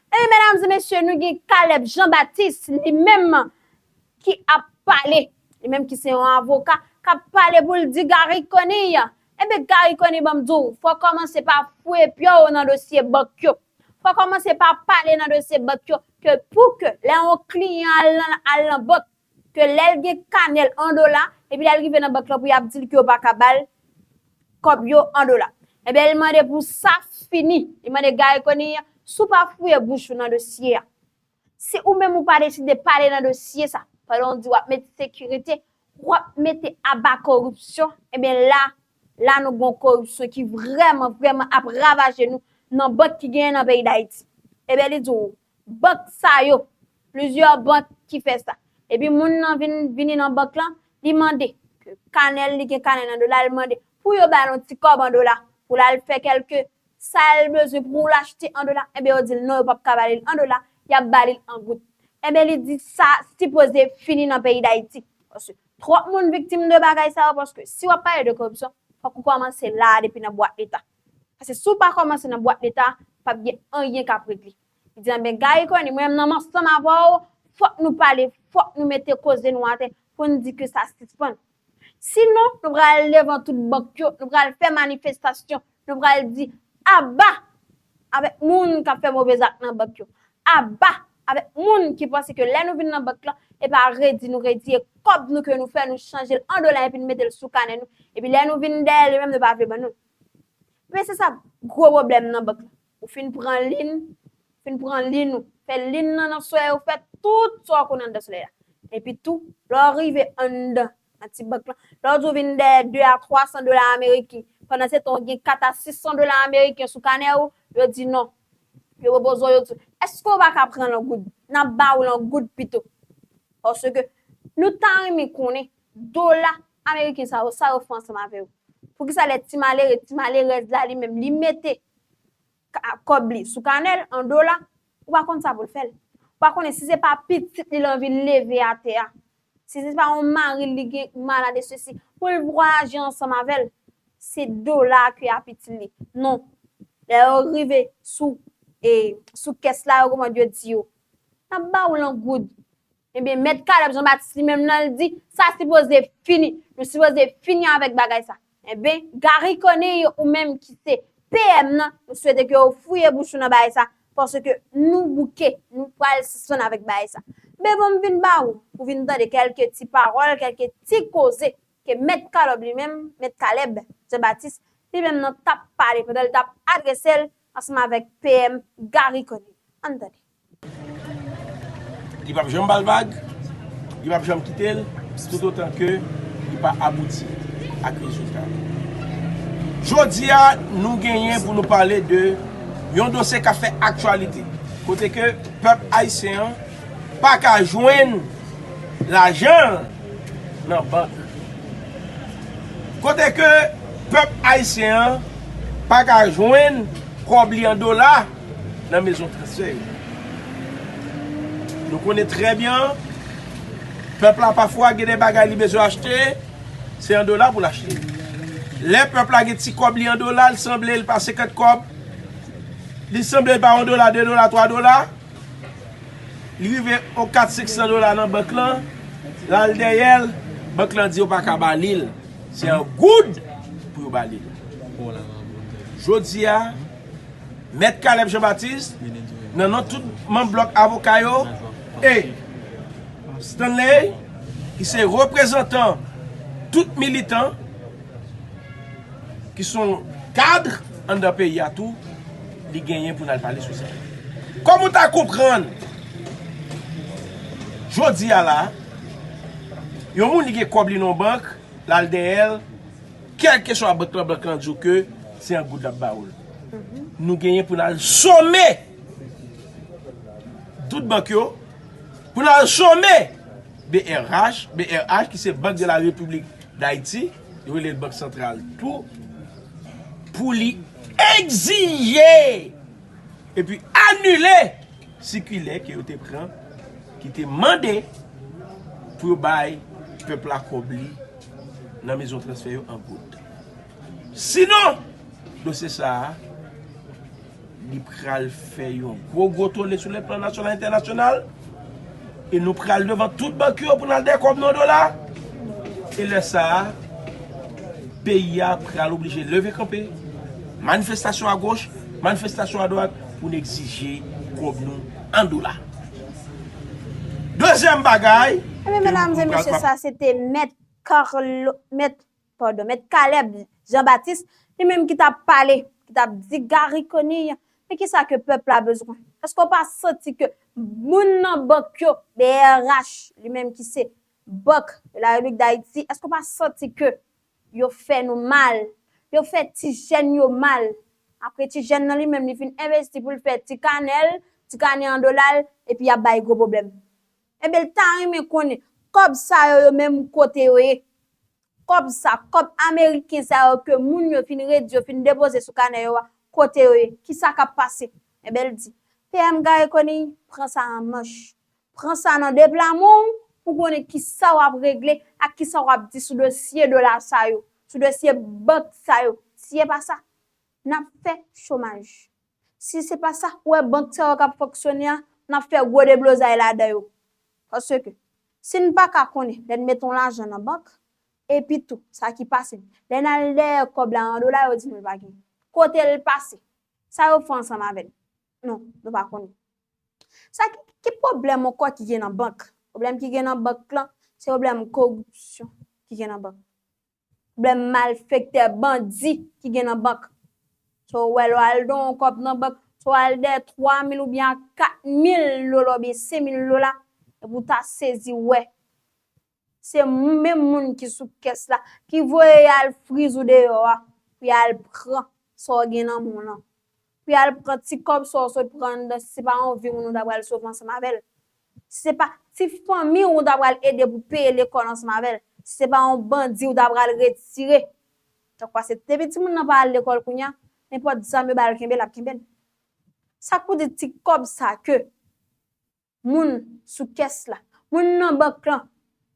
Ebyen medam e mesye, nou gen Caleb Jean Baptiste, li menm ki ap pale, li menm ki se yon avoka, k ap pale pou l di Garry Conille. Ebyen, Garry Conille, ban m di w, fò w kòmanse pa fouye pye w nan dosye bank yo. Fò w kòmanse pa pale nan dosye bank yo, ke pou ke lè yon kliyan al nan, al nan bank, ke lè l gen kanè l an dola, epi lè l rive nan bank lan pou y ap di l ke yo pa ka ba l kòb yo an dola. Ebyen, li mande pou sa fini. Li mande Garry Conille, si w pa fouye bouch ou nan dosye a, si ou menm ou pa deside pale nan dosye sa, pandan w di w ap mete sekirite, w ap mete aba koripsyon, ebyen la, la nou gen yon koripsyon ki vrèman, vrèman ap ravaje nou nan bank ki genyen nan peyi Dayiti. Ebyen, li di w, bank sa yo, plizyè bank ki fè sa. Epi moun nan vin, vini nan bank lan, li mande ke kanè l, li gen kanè nan dola, li mande pou yo ba l yon ti kòb an dola, pou l al fè kèlke sa l bezwen pou l achte an dola, ebyen yo di l non, yo p ap ka ba li l an dola, y ap ba li l an goud. Ebyen li di sa sipoze fini nan peyi Dayiti. Paske twòp moun viktim de bagay sa yo, paske si w ap pale de koripsyon, fòk ou kòmanse la a depi nan bwat leta. Paske si w pa kòmanse nan bwat leta, p ap gen anyen k ap regle. Li di, enben, Garry Conille, mwen menm nan m ansanm avè w, fòk nou pale, fòk nou mete koze nou atè pou n di ke sa sispann. Sinon, nou pral devan tout bank yo, nou pral fè manifestasyon, nou pral di aba avèk moun k ap fè move zak nan bank yo. Aba avèk moun ki panse ke lè nou vin nan bank lan, e pa redi nou redi, e kòb nou ke nou fè, nou chanje l an dola epi n mete l sou kanè nou. Epi lè nou vin dèyè l, yo menm yo pa vle ban nou. Men se sa gwo pwoblèm nan bank lan. Ou fin pran lin, fin pran lin ou, fè lin nan nan solèy ou, fè tout sa w konn anndan solèy la. Epi tou, lè w rive anndan nan ti bank lan, lè w di w vin dèyè de a twa san dola ameriken, pandan se tan w gen kat a sis san dola ameriken sou kanè w, yo di non. Yo pwopoze w, yo di w, èske w pa ka pran l an goud? N ap ba w l an goud pito. Paske nou ta renmen konnen dola ameriken sa yo, sa yo fè ansanm avè yo. Poukisa lè ti malere, ti malerèz la li menm, li mete ka- kòb li sou kanè l an dola, ou pa konn sa pou l fè l. Ou pa konnen si se pa pitit li l anvi leve atè a, si se pa yon mari l li gen malad e sesi, pou l vwayaje ansanm avè l, se dola a ki apitit li. Non. Lè yo rive sou, e, sou kès la, yo kòman yo di yo, n ap ba w l an goud. Ebyen, Mèt Caleb Jean Baptiste li menm nan, l di, sa sipoze fini. Nou sipoze fini avèk bagay sa. Enben, Garry Conille, ou menm ki se P M nan, nou swete ke w fouye bouch ou nan bagay sa, paske nou bouke, nou pral sispann avèk bagay sa. Men bon, m vin ba ou, ou vin tande kèlke ti pawòl, kèlke ti koze ke Mèt Caleb li menm, Mèt Caleb Jean Baptiste, li menm nan t ap pale pandan l t ap adrese l ansanm avèk P M Garry Conille. Ann tande. Li p ap janm ba l vag, li p ap janm kite l, toutotan ke li pa abouti ak rezilta. Jodi a, nou genyen pou nou pale de yon dosye k ap fè aktyalite, kote ke pèp ayisyen an pa ka jwenn lajan nan bank. Kote ke pèp ayisyen an pa ka jwenn kòb li an dola nan mezon transfè yo. Nou konnen trè byen, pèp la pafwa gen de bagay li bezwen achte, se an dola pou l achte. Lè pèp la gen ti kòb li an dola, l sanble l pa senkant kòb, li sanble l pa yon dola, de dola, twa dola, li rive yon kat senk san dola nan bank lan, l al dèyè l, bank lan di yo pa ka ba li l, se an goud pou yo ba li l. Jodi a, Mèt Caleb Jean Baptiste, nan non tout manm blòk avoka yo, e Stanley, ki se reprezantan tout militan, ki se yon kad anndan peyi a tou, li genyen pou n al pale sou sa. Kòman w ta konprann jodi a la, yon moun li gen kòb li nan yon bank, l al dèyè l, kèlkeswa bank lan, bank lan di w ke se an goud l ap ba w l. Nou genyen pou n al some tout bank yo, pou n al some B R H, B R H ki se Bank de la Repiblik Dayiti, yo rele l Bank Santral tou, pou li egzije epi anile sikilè ke yo te pran, ki te mande pou yo bay pèp la kòb li nan mezon transfè yo an goud. Sinon, dosye sa a, li pral fè yon gwo gwo tole sou le plan nasyonal entènasyonal. E nou pral devan tout bank yo pou n al dèyè kòb nan dola. E lè sa a, peyi a pral oblije leve kanpe, manifestasyon agoch, manifestasyon adwat, pou n egzije kòb nou an dola. Dezyèm bagay, Ebyen, medam e mesye, sa se te mèt Carlo, mèt, padon, mèt Caleb Jean Baptiste, li menm ki t ap pale, ki t ap di Garry Conille, men kisa ke pèp la bezwen? Èske w pa santi ke moun nan bank yo, B R H, li menm ki se bank de la Repiblik Dayiti, èske w pa santi ke yo fè nou mal? Yo fè ti jèn yo mal. Apre ti jèn nan li menm, li fin envesti pou l fè ti kanè l, ti kanè an dola l, epi y ap bay gwo pwoblèm. Ebyen, l ta renmen konnen, kòb sa yo, yo menm kote yo ye? Kòb sa, kòb ameriken sa yo ke moun yo fin redi, yo fin depoze sou kanè yo a, kote yo ye? Kisa k ap pase? Ebyen, l di, P M Garry Conille, pran sa an manch. Pran sa nan de pla men w, pou konnen kisa w ap regle ak kisa w ap di sou dosye dola sa yo, sou dosye bank sa yo. Si se pa sa, n ap fè chomaj. Si se pa sa, ou wè bank sa yo k ap fonksyone a, n ap fè gwo deblozay ladan yo. Paske, si n pa ka konnen, lè n mete yon lajan nan bank, epi tou, sa ki pase, lè n al dèyè kòb la an dola, yo di nou l pa gen. Kote l pase? Sa yo fè ansanm avè n? Non, nou pa konnen. Sa ki, ki pwoblèm ankò ki gen nan bank? Pwoblèm ki gen nan bank lan, se pwoblèm koripsyon ki gen nan bank. Pwoblèm malfektè, bandi ki gen nan bank. So, w wè, lè w al don yon kòb nan bank, so w al dèyè twa mil oubyen kat mil dola oubyen senk mil dola, epi w ta sezi wè se menm moun ki sou kès la, ki voye y al friz ou deyò a, pou y al pran sa w gen nan men w lan. Pou y al pran ti kòb sa w sot pran anndan, si se pa yon vi moun ou ta pral sove ansanm avè l. Si se pa ti fanmi w ou ta pral ede pou peye lekòl ansanm avè l. Si se pa yon bandi ou ta pral retire. Donk, paske depi timoun nan pa al lekòl kounye a, nenpòt zam yo ba l kenbe, l ap kenbe l. Sa k pou di ti kòb sa ke moun sou kès la, moun nan bank lan,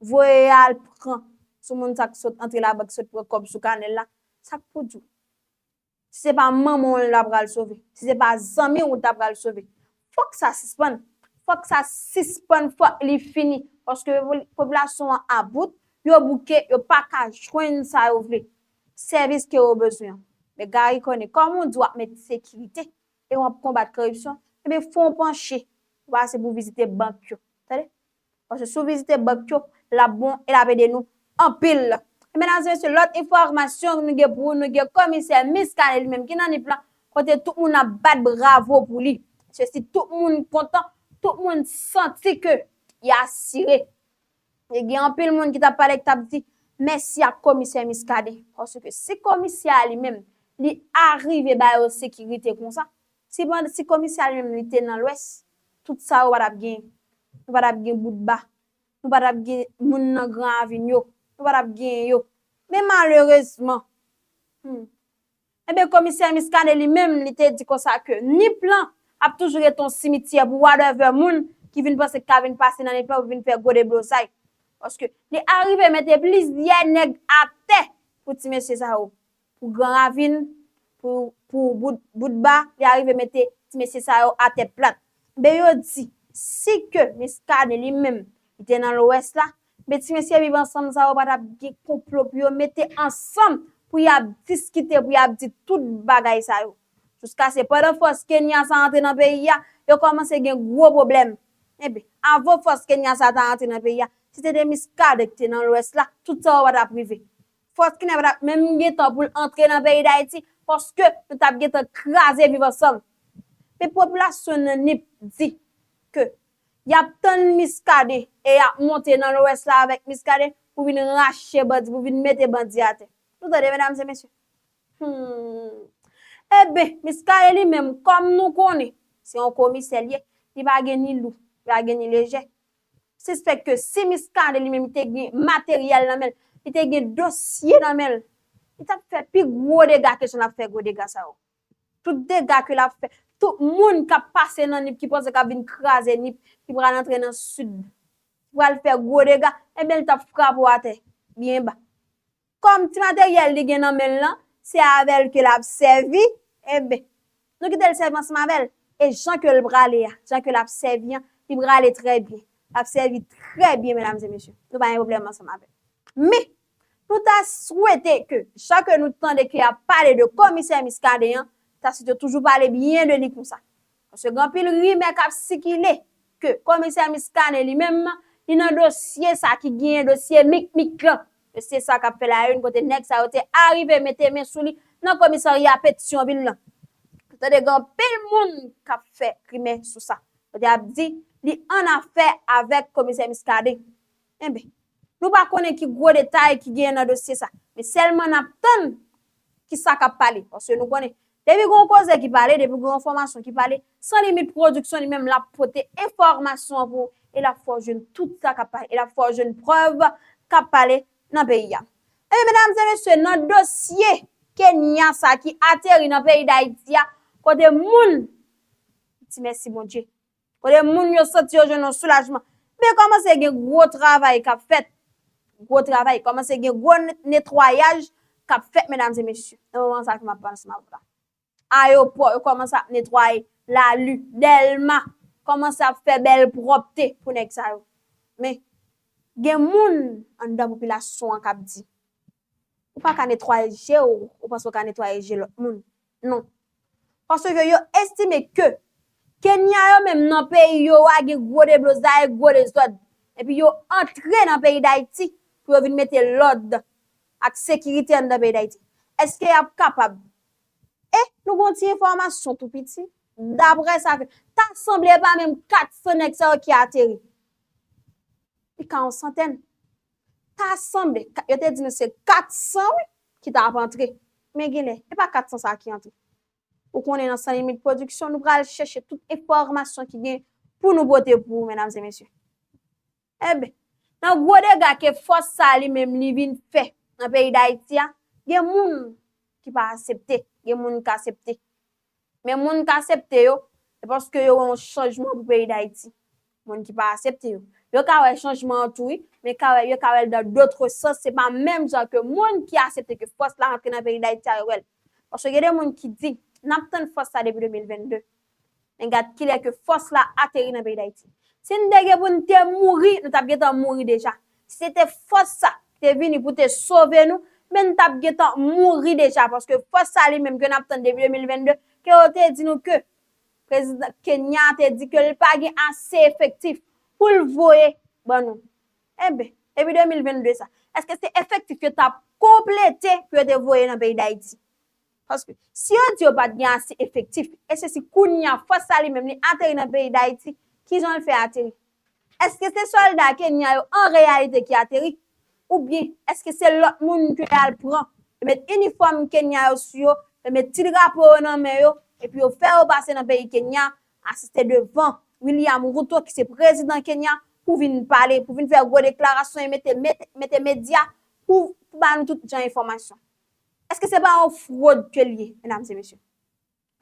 voye al pran sou moun sa k sot antre labank, sot pran kòb sou kanè l la, sa k pou di w? Si se pa manman w l ta pral sove, si se pa zanmi w l ta pral sove, fòk sa sispann. Fòk sa sispann, fòk li fini. Paske popilasyon an about, yo bouke, yo pa ka jwenn sa yo vle. Sèvis ke yo bezwen an. Men Garry Conille, kòm ou di w ap met sekirite, e w ap konbat koripsyon, ebyen, fò w panche, ou pase pou vizite bank yo. Tande? Paske si w vizite bank yo, l ap bon e l ap ede nou anpil. E medam e mesye, lòt enfòmasyon nou gen pou ou, nou gen komisè Muscadin li menm ki nan Nip lan, kote tout moun ap bat bravo pou li. Paske si tout moun kontan, tout moun santi ke y asire. E gen anpil moun ki t ap pale, ki t ap di mèsi ak komisè Muscadin. Paske si komisè a li menm, li arive ba yo sekirite konsa, si, si komisè a li menm li te nan Lwès, tout sa yo pa t ap gen. Nou pa t ap gen Bout Ba. Nou pa t ap gen moun nan Gran Ravin yo. Nou pa t ap gen yo. Men malerezman, hmm, Ebyen, komisè Muscadin li menm, li te di konsa ke Nip lan ap toujou ret yon simityè pou whatever moun ki vin panse k ka vin pase nan Nip lan pou vin fè gwo deblozay. Paske li arive mete plizyè nèg atè pou ti mesye sa yo. Pou Gran Ravin, pou, pou Bout, Bout Ba, li arive mete ti mesye sa yo atè plat. Men yo di, si ke Muscadin li menm, li te nan Lwès la, men ti mesye Viv Ansanm sa yo pa t ap gen konplo pou yo mete ansanm pou y ap diskite, pou y ap di tout bagay sa yo. Jiskaske pandan fòs Kenya sa antre nan peyi a, yo kòmanse gen gwo pwoblèm. Ebyen, avan fòs Kenya sa ta antre nan peyi a, si se te Muscadin ki te nan Lwès la, tout sa yo pa t ap rive. Fòs Kenya pa t ap menm gen tan pou l antre nan peyi Dayiti, paske nou t ap gentan kraze Viv Ansanm. Men popilasyon nan Nip di ke y ap tann Muscadin e y ap monte nan Lwès la avèk Muscadin pou vin rache bandi, pou vin mete bandi atè. Nou tande, medam e mesye? Hmm. Ebyen, Muscadin li menm, kòm nou konnen, se yon komisè li ye, li pa gen ni lou, li pa gen ni lejè. Sispèk ke si Muscadin li menm li te gen materyèl nan men l, li te gen dosye nan men l, li t ap fè pi gwo dega ke jan l ap fè gwo dega sa yo. Tout dega ke l ap fè, tout moun k ap pase nan Nip ki panse k ap vin kraze Nip, ki pral antre nan Sid, ki pral fè gwo dega, ebyen, li t ap frape w atè byen ba. Kòm ti materyèl li gen nan men l lan, se avè l ke l ap sèvi, ebyen, nou kite l sèvi ansanm avè l. E jan ke l prale a, jan ke l ap sèvi an, li prale trè byen. L ap sèvi trè byen, medam e mesye. Nou pa gen pwoblèm ansanm avè l. Men, Nou ta swete ke, jan ke nou tande ke y ap pale de komisè Muscadin an, ta swete yo toujou pale byen de li konsa. Paske gen anpil rimè k ap sikile ke komisè Muscadin li menm, li nan dosye sa ki genyen dosye Micmic lan. Dosye sa k ap fè la une kote nèg sa yo te arive mete men sou li nan komisarya Petyonvil lan. Ou tande gen anpil moun k ap fè rimè sou sa. Kote y ap di li an afè avèk komisè Muscadin. Enben, nou pa konnen ki gwo detay ki genyen nan dosye sa. Men sèlman n ap tann ki sa k ap pale. Paske nou konnen, depi gen yon koze ki pale, depi gen yon enfòmasyon ki pale, San Limit Production li menm l ap pote enfòmasyon an pou ou, e l ap fè w jwenn tout sa k ap pale, e l ap fè w jwenn prèv k ap pale nan peyi a. Enben, medam e mesye, nan dosye Kenya sa ki ateri nan peyi Dayiti a, kote moun, di mèsi Bondye, kote moun yo santi yo jwenn yon soulajman. Men kòmanse gen gwo travay k ap fèt. Gwo travay. Kòmanse gen gwo ne-, netwayaj k ap fèt, medam e mesye. Nan moman sa ke m ap pale ansanm avè w la. Ayewopò, yo kòmanse ap netwaye. Lali, Dèlma, kòmanse ap fè bèl pwòpte pou nèg sa yo. Men, gen moun anndan popilasyon an k ap di, ou pa ka netwaye je w, ou panse w ka netwaye je lòt moun. Non. Paske yo estime ke Kenya yo menm nan peyi yo a gen gwo deblozay, gwo dezòd. Epi yo antre nan peyi Dayiti pou yo vin mete lòd ak sekirite anndan peyi Dayiti. Èske y ap kapab? E nou gon ti enfòmasyon tou piti. Daprè sa ke, ta sanble pa menm kat san nèg sa yo ki ateri. Li ka yon santèn. Ta sanble, ka-, yo te di nou se kat san, wi, ki t ap antre. Men genlè, e pa kat san sa ki antre. Ou konnen nan San Limit Production, nou pral chèche tout enfòmasyon ki gen pou nou pote pou ou, medam e mesye. Enben, nan gwo dega ke fòs sa li menm li vin fè nan peyi Dayiti a, gen moun ki pa aksepte, gen moun ki aksepte. Men moun k aksepte yo, se paske yo wè yon chanjman pou peyi Dayiti. Moun ki pa aksepte yo, yo ka wè chanjman an tou wi, men ka wè, yo ka wè l dans d'autres sens, se pa menm jan ke moun ki aksepte ke fòs la antre nan peyi Dayiti a yo wè l. Paske gen de moun ki di, n ap tann fòs la depi de mil vennde. Men gad kilè ke fòs la ateri nan peyi Dayiti. Si n te gen pou n te mouri, nou t ap gentan mouri deja. Si se te fòs sa ki te vini pou te sove nou, men n t ap gentan mouri deja, paske fòs sa li menm ke n ap tann depi de mil vennde, ke yo te di nou ke prezidan Kenya te di ke l pa gen ase efektif pou l voye ban nou. Enben, depi de mil vennde sa, èske se efektif yo t ap konplete pou yo te voye nan peyi Dayiti? Paske si yo di yo pa t gen ase efektif, e se si kounye a fòs sa li menm li ateri nan peyi Dayiti, kijan l fè ateri? Èske se sòlda Kenya yo an reyalite ki ateri? Oubyen èske se lòt moun ke y al pran, yo met inifòm Kenya yo sou yo, yo met ti drapo yo nan men yo, epi yo fè yo pase nan peyi Kenya, asiste devan William Ruto ki se prezidan Kenya, pou vin pale, pou vin fè gwo deklarasyon e mete, mete, mete medya pou, pou ba nou tout jan enfòmasyon? Èske se pa yon fwod ke l ye, medam e mesye?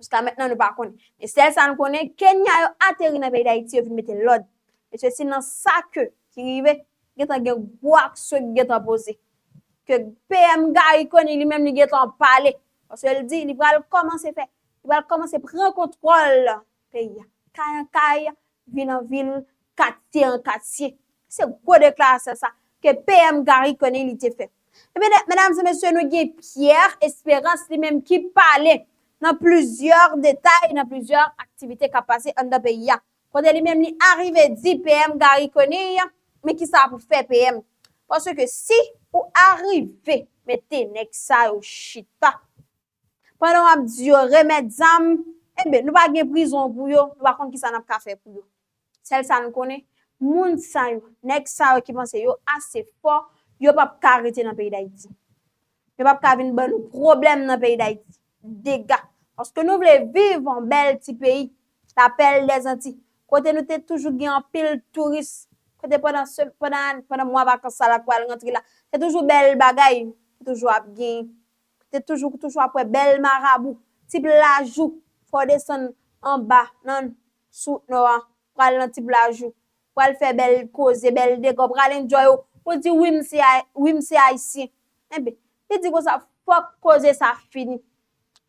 Jiska mentnan, nou pa konnen. Men sèl sa nou konnen, Kenya yo ateri nan peyi Dayiti, yo vin mete lòd. Mesye, si nan sa ke ki rive, gentan gen gwo aksyon ki gentan poze. Ke P M Garry Conille li menm li gentan pale. Paske l di, li pral kòmanse fè, li pral kòmanse pran kontwòl peyi a. Kay an kay, vil an vil, katye an katye. Se gwo deklarasyon sa ke P M Garry Conille li te fè. Ebyen, medam e mesye, nou gen Pierre Espérance li menm ki pale nan plizyè detay, nan plizyè aktivite k ap pase anndan peyi a. Kote li menm li arive di P M Garry Conille, men kisa pou fè P M? Paske si ou arive mete nèg sa yo chita, pandan w ap di yo remèt zam, enben, nou pa gen prizon pou yo, nou pa konn kisa n ap ka fè pou yo. Sèl sa n konnen, moun sa yo, nèg sa yo ki panse yo ase fò, yo p ap ka rete nan peyi Dayiti. Yo p ap ka vin ban nou pwoblèm nan peyi Dayiti. Dega. Paske nou vle viv yon bèl ti peyi, la perle des Antilles. Kote nou te toujou gen anpil touris. Kote pandan se-, pandan, pandan mwa vakans sa la k pral rantre la, se toujou bèl bagay. Se toujou ap gen Te toujou, toujou ap wè bèl marabou, ti plaj ou, fò w desann anba, nan, sou nò a, pral nan ti plaj ou, pral fè bèl koze, bèl dega, pral enjoy ou, ou di, wi, m se Ay-, wi, m se Ayisyen. Enben, li di konsa, fòk koze sa fini.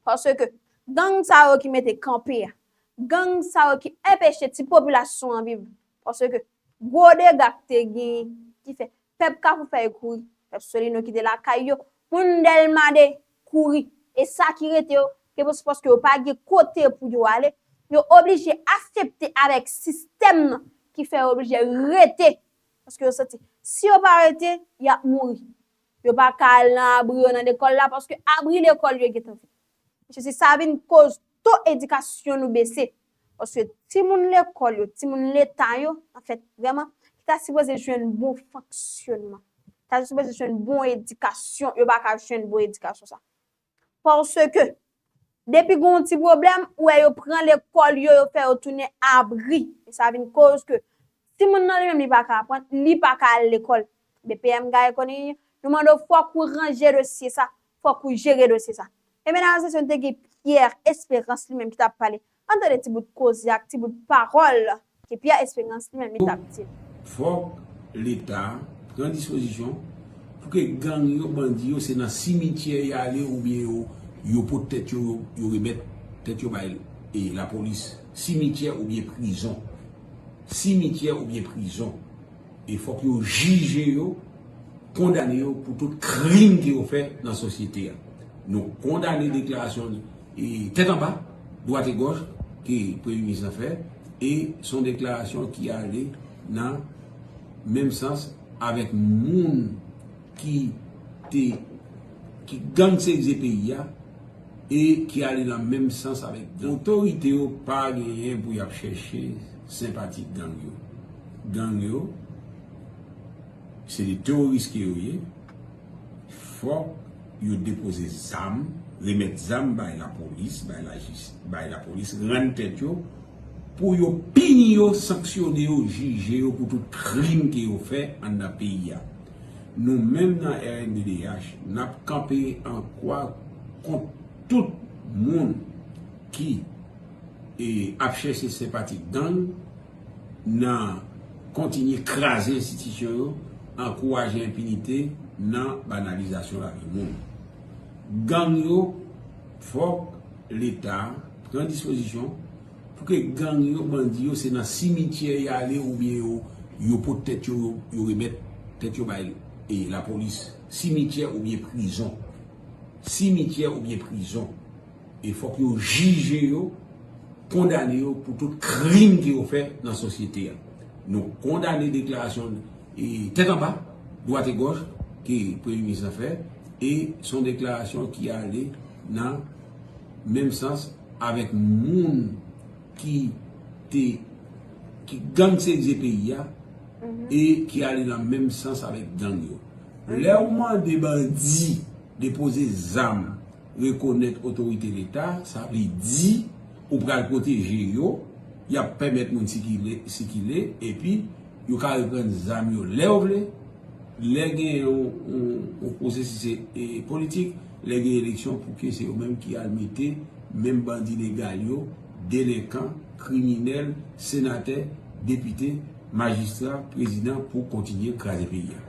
Paske gang sa yo ki mete kanpe a, gang sa yo ki anpeche ti popilasyon an viv. Paske gwo dega k te genyen, ki fè pèp Kafou Fèy kouri. Solino ki te lakay yo, moun Dèlma de kouri. E sa ki rete yo, ke se paske yo pa gen kote pou yo ale, yo oblije aksepte avèk sistèm nan ki fè yo oblije rete. Paske yo santi, si yo pa rete, y ap mouri. Yo pa ka al nan abri yo nan lekòl la, paske abri lekòl yo gentan vide. Mesye, se sa vin koz to edikasyon nou bese. Paske timoun lekòl yo, timoun leta yo, anfèt, vrèman, ki ta sipoze jwenn bon fonksyonman. Ta sipoze jwenn bon edikasyon, yo pa ka jwenn bon edikasyon sa. Paske, depi gen yon ti pwoblèm, ou wè yo pran lekòl yo, yo fè yo tounen abri. E sa vin koz ke timoun nan li menm li pa ka aprann, li pa ka al lekòl. B P M Gaye Conille, nou mande w fòk ou ranje dosye sa, fòk ou jere dosye sa. E medam e mesye, nou te gen Pierre Espérance li menm ki t ap pale. Ann tande ti bout koze ak ti bout pawòl ke Pierre Espérance li menm li t ap di. Fòk Leta pran dispozisyon pou ke gang yo, bandi yo, se nan simityè y ale oubyen yo, yo pot tèt yo, yo, yo remèt tèt yo bay e, lapolis. Simityè oubyen prizon. Simityè oubyen prizon. E fòk yo jije yo, kondane yo pou tout krim ke yo fè nan sosyete a. Nou kondane deklarasyon e, tèt anba, dwat e gòch ke Premye Minis lan fè, e se yon deklarasyon ki ale nan menm sans avèk moun ki te ki gangsterize peyi a e ki ale nan menm sans avèk gang. Otorite yo pa genyen pou y ap chèche senpatik gang yo. Gang yo, se de teworis ke yo ye. Fòk yo depoze zam, remèt zam bay lapolis, bay lajis, bay lapolis, rann tèt yo, pou yo pini yo, sanksyone yo, jije yo pou tout krim ke yo fè anndan peyi a. Nou menm nan R N D D H, n ap kanpe an kwa kont tout moun ki e, ap chèche senpatik gang nan kontinye kraze enstitisyon yo, ankouraje enpinite nan banalizasyon lavi moun. Gang yo, fòk Leta pran dispozisyon pou ke gang yo, bandi yo, se nan simityè y ale oubyen yo, yo pot tèt yo, yo, yo remèt tèt yo bay e, lapolis. Simityè oubyen prizon. Simityè oubyen prizon. E fòk yo jije yo, kondane yo pou tout krim ke yo fè nan sosyete a. Nou kondane deklarasyon e, tèt anba, dwat e gòch ke Premye Minis lan fè, e se yon deklarasyon ki ale nan menm sans avèk moun ki te ki gangsterize peyi a e ki ale nan menm sans avèk gang yo. Lè ou mande bandi depoze zam, rekonèt otorite Leta, sa vle di ou pral pwoteje yo, y ap pèmèt moun sikile, sikile, epi yo ka reprann zam yo lè yo vle, lè gen yon, yon, yon pwosesis e, e politik, lè gen eleksyon pou ke se yo menm ki al mete menm bandi legal yo, delenkan, kriminèl, senatè, depite, majistra, prezidan pou kontinye kraze peyi a.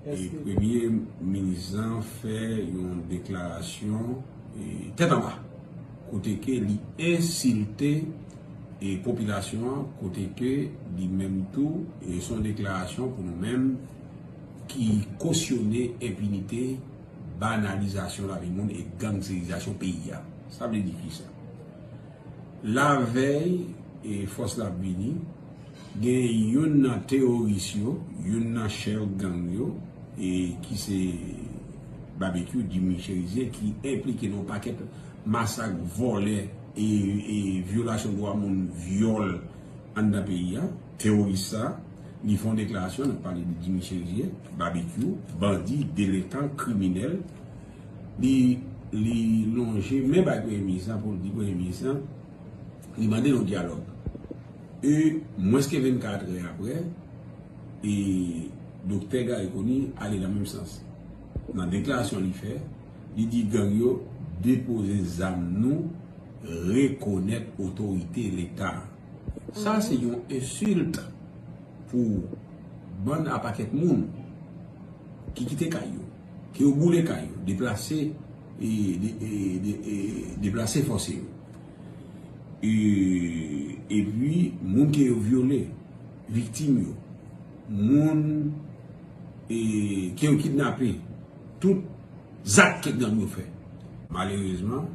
E Premye Minis lan fè yon deklarasyon e, tèt anba, kote ke li ensilte e, popilasyon an, kote ke li menm tou, e, se yon deklarasyon pou nou menm ki kosyone enpinite, banalizasyon lavi moun e gangsterizasyon peyi a. Sa vle di kisa? Lavèy e, fòs la ap vini, gen youn nan teworis yo, youn nan chèf gang yo, e ki se Babekyou, Jimmy Cherizier, ki enplike nan yon pakèt masak, vòlè e, e vyolasyon dwa moun, vyòl anndan peyi a, teworis sa, li fè yon deklarasyon, n ap pale de Jimmy Cherizier, Babekyou, bandi, delenkan, kriminèl, li, li lonje men bay Premye Minis lan pou l di Premye Minis lan, li mande yon dyalòg. E mwens ke vennkat è apre, e Doktè Garry Conille ale nan menm sans. Nan deklarasyon li fè, li di gang yo depoze zam nou, rekonèt otorite Leta. Sa se yon ensilt pou bann a pakèt moun ki kite kay yo, ke yo boule kay yo, deplase e, de, e, de, e, deplase fòse yo. E, epi, moun ke yo vyole, viktim yo, moun e, ke yo kidnape, Tout zak ke gang yo fè. Malerezman,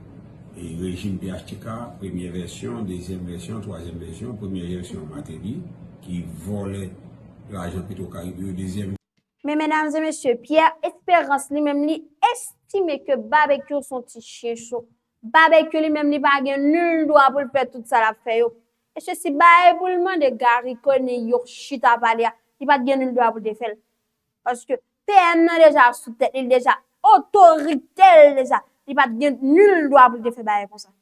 e rejim P H T K, premyè vèsyon, dezyèm vèsyon, twazyèm vèsyon, premyè vèsyon Martelly, ki vòlè lajan Petro Caribe yo, dezyèm Men medam e mesye, Pierre Espérance li menm li estime ke Babekyou se yon ti chen cho. Babekyou li menm li pa gen nil dwa pou l fè tout sa l ap fè yo. E se si bagay pou l mande Garry Conille yo chita pale a, li pa t gen nil dwa pou l te fè l. Paske P M nan deja sou tèt li, li deja otoritè l deja. Li pa t gen nil dwa pou l te fè bagay konsa.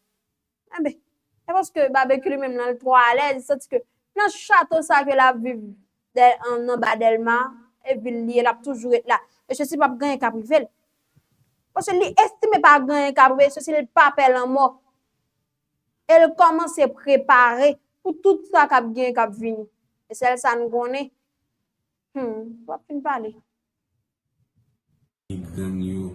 Enben, se paske Babekyou li menm nan l twò alèz, li santi ke nan chato sa ke l ap viv dè, an, anba Dèlma, e vil li ye, l ap toujou ret la. E se si p ap gen anyen k ap rive l. Paske li estime pa gen anyen k ap rive, se si l pa pè lanmò. E l kòmanse prepare pou tout sa k ap gen k ap vini. E sèl sa n konnen. Hmm, w ap fin pale. Gang yo,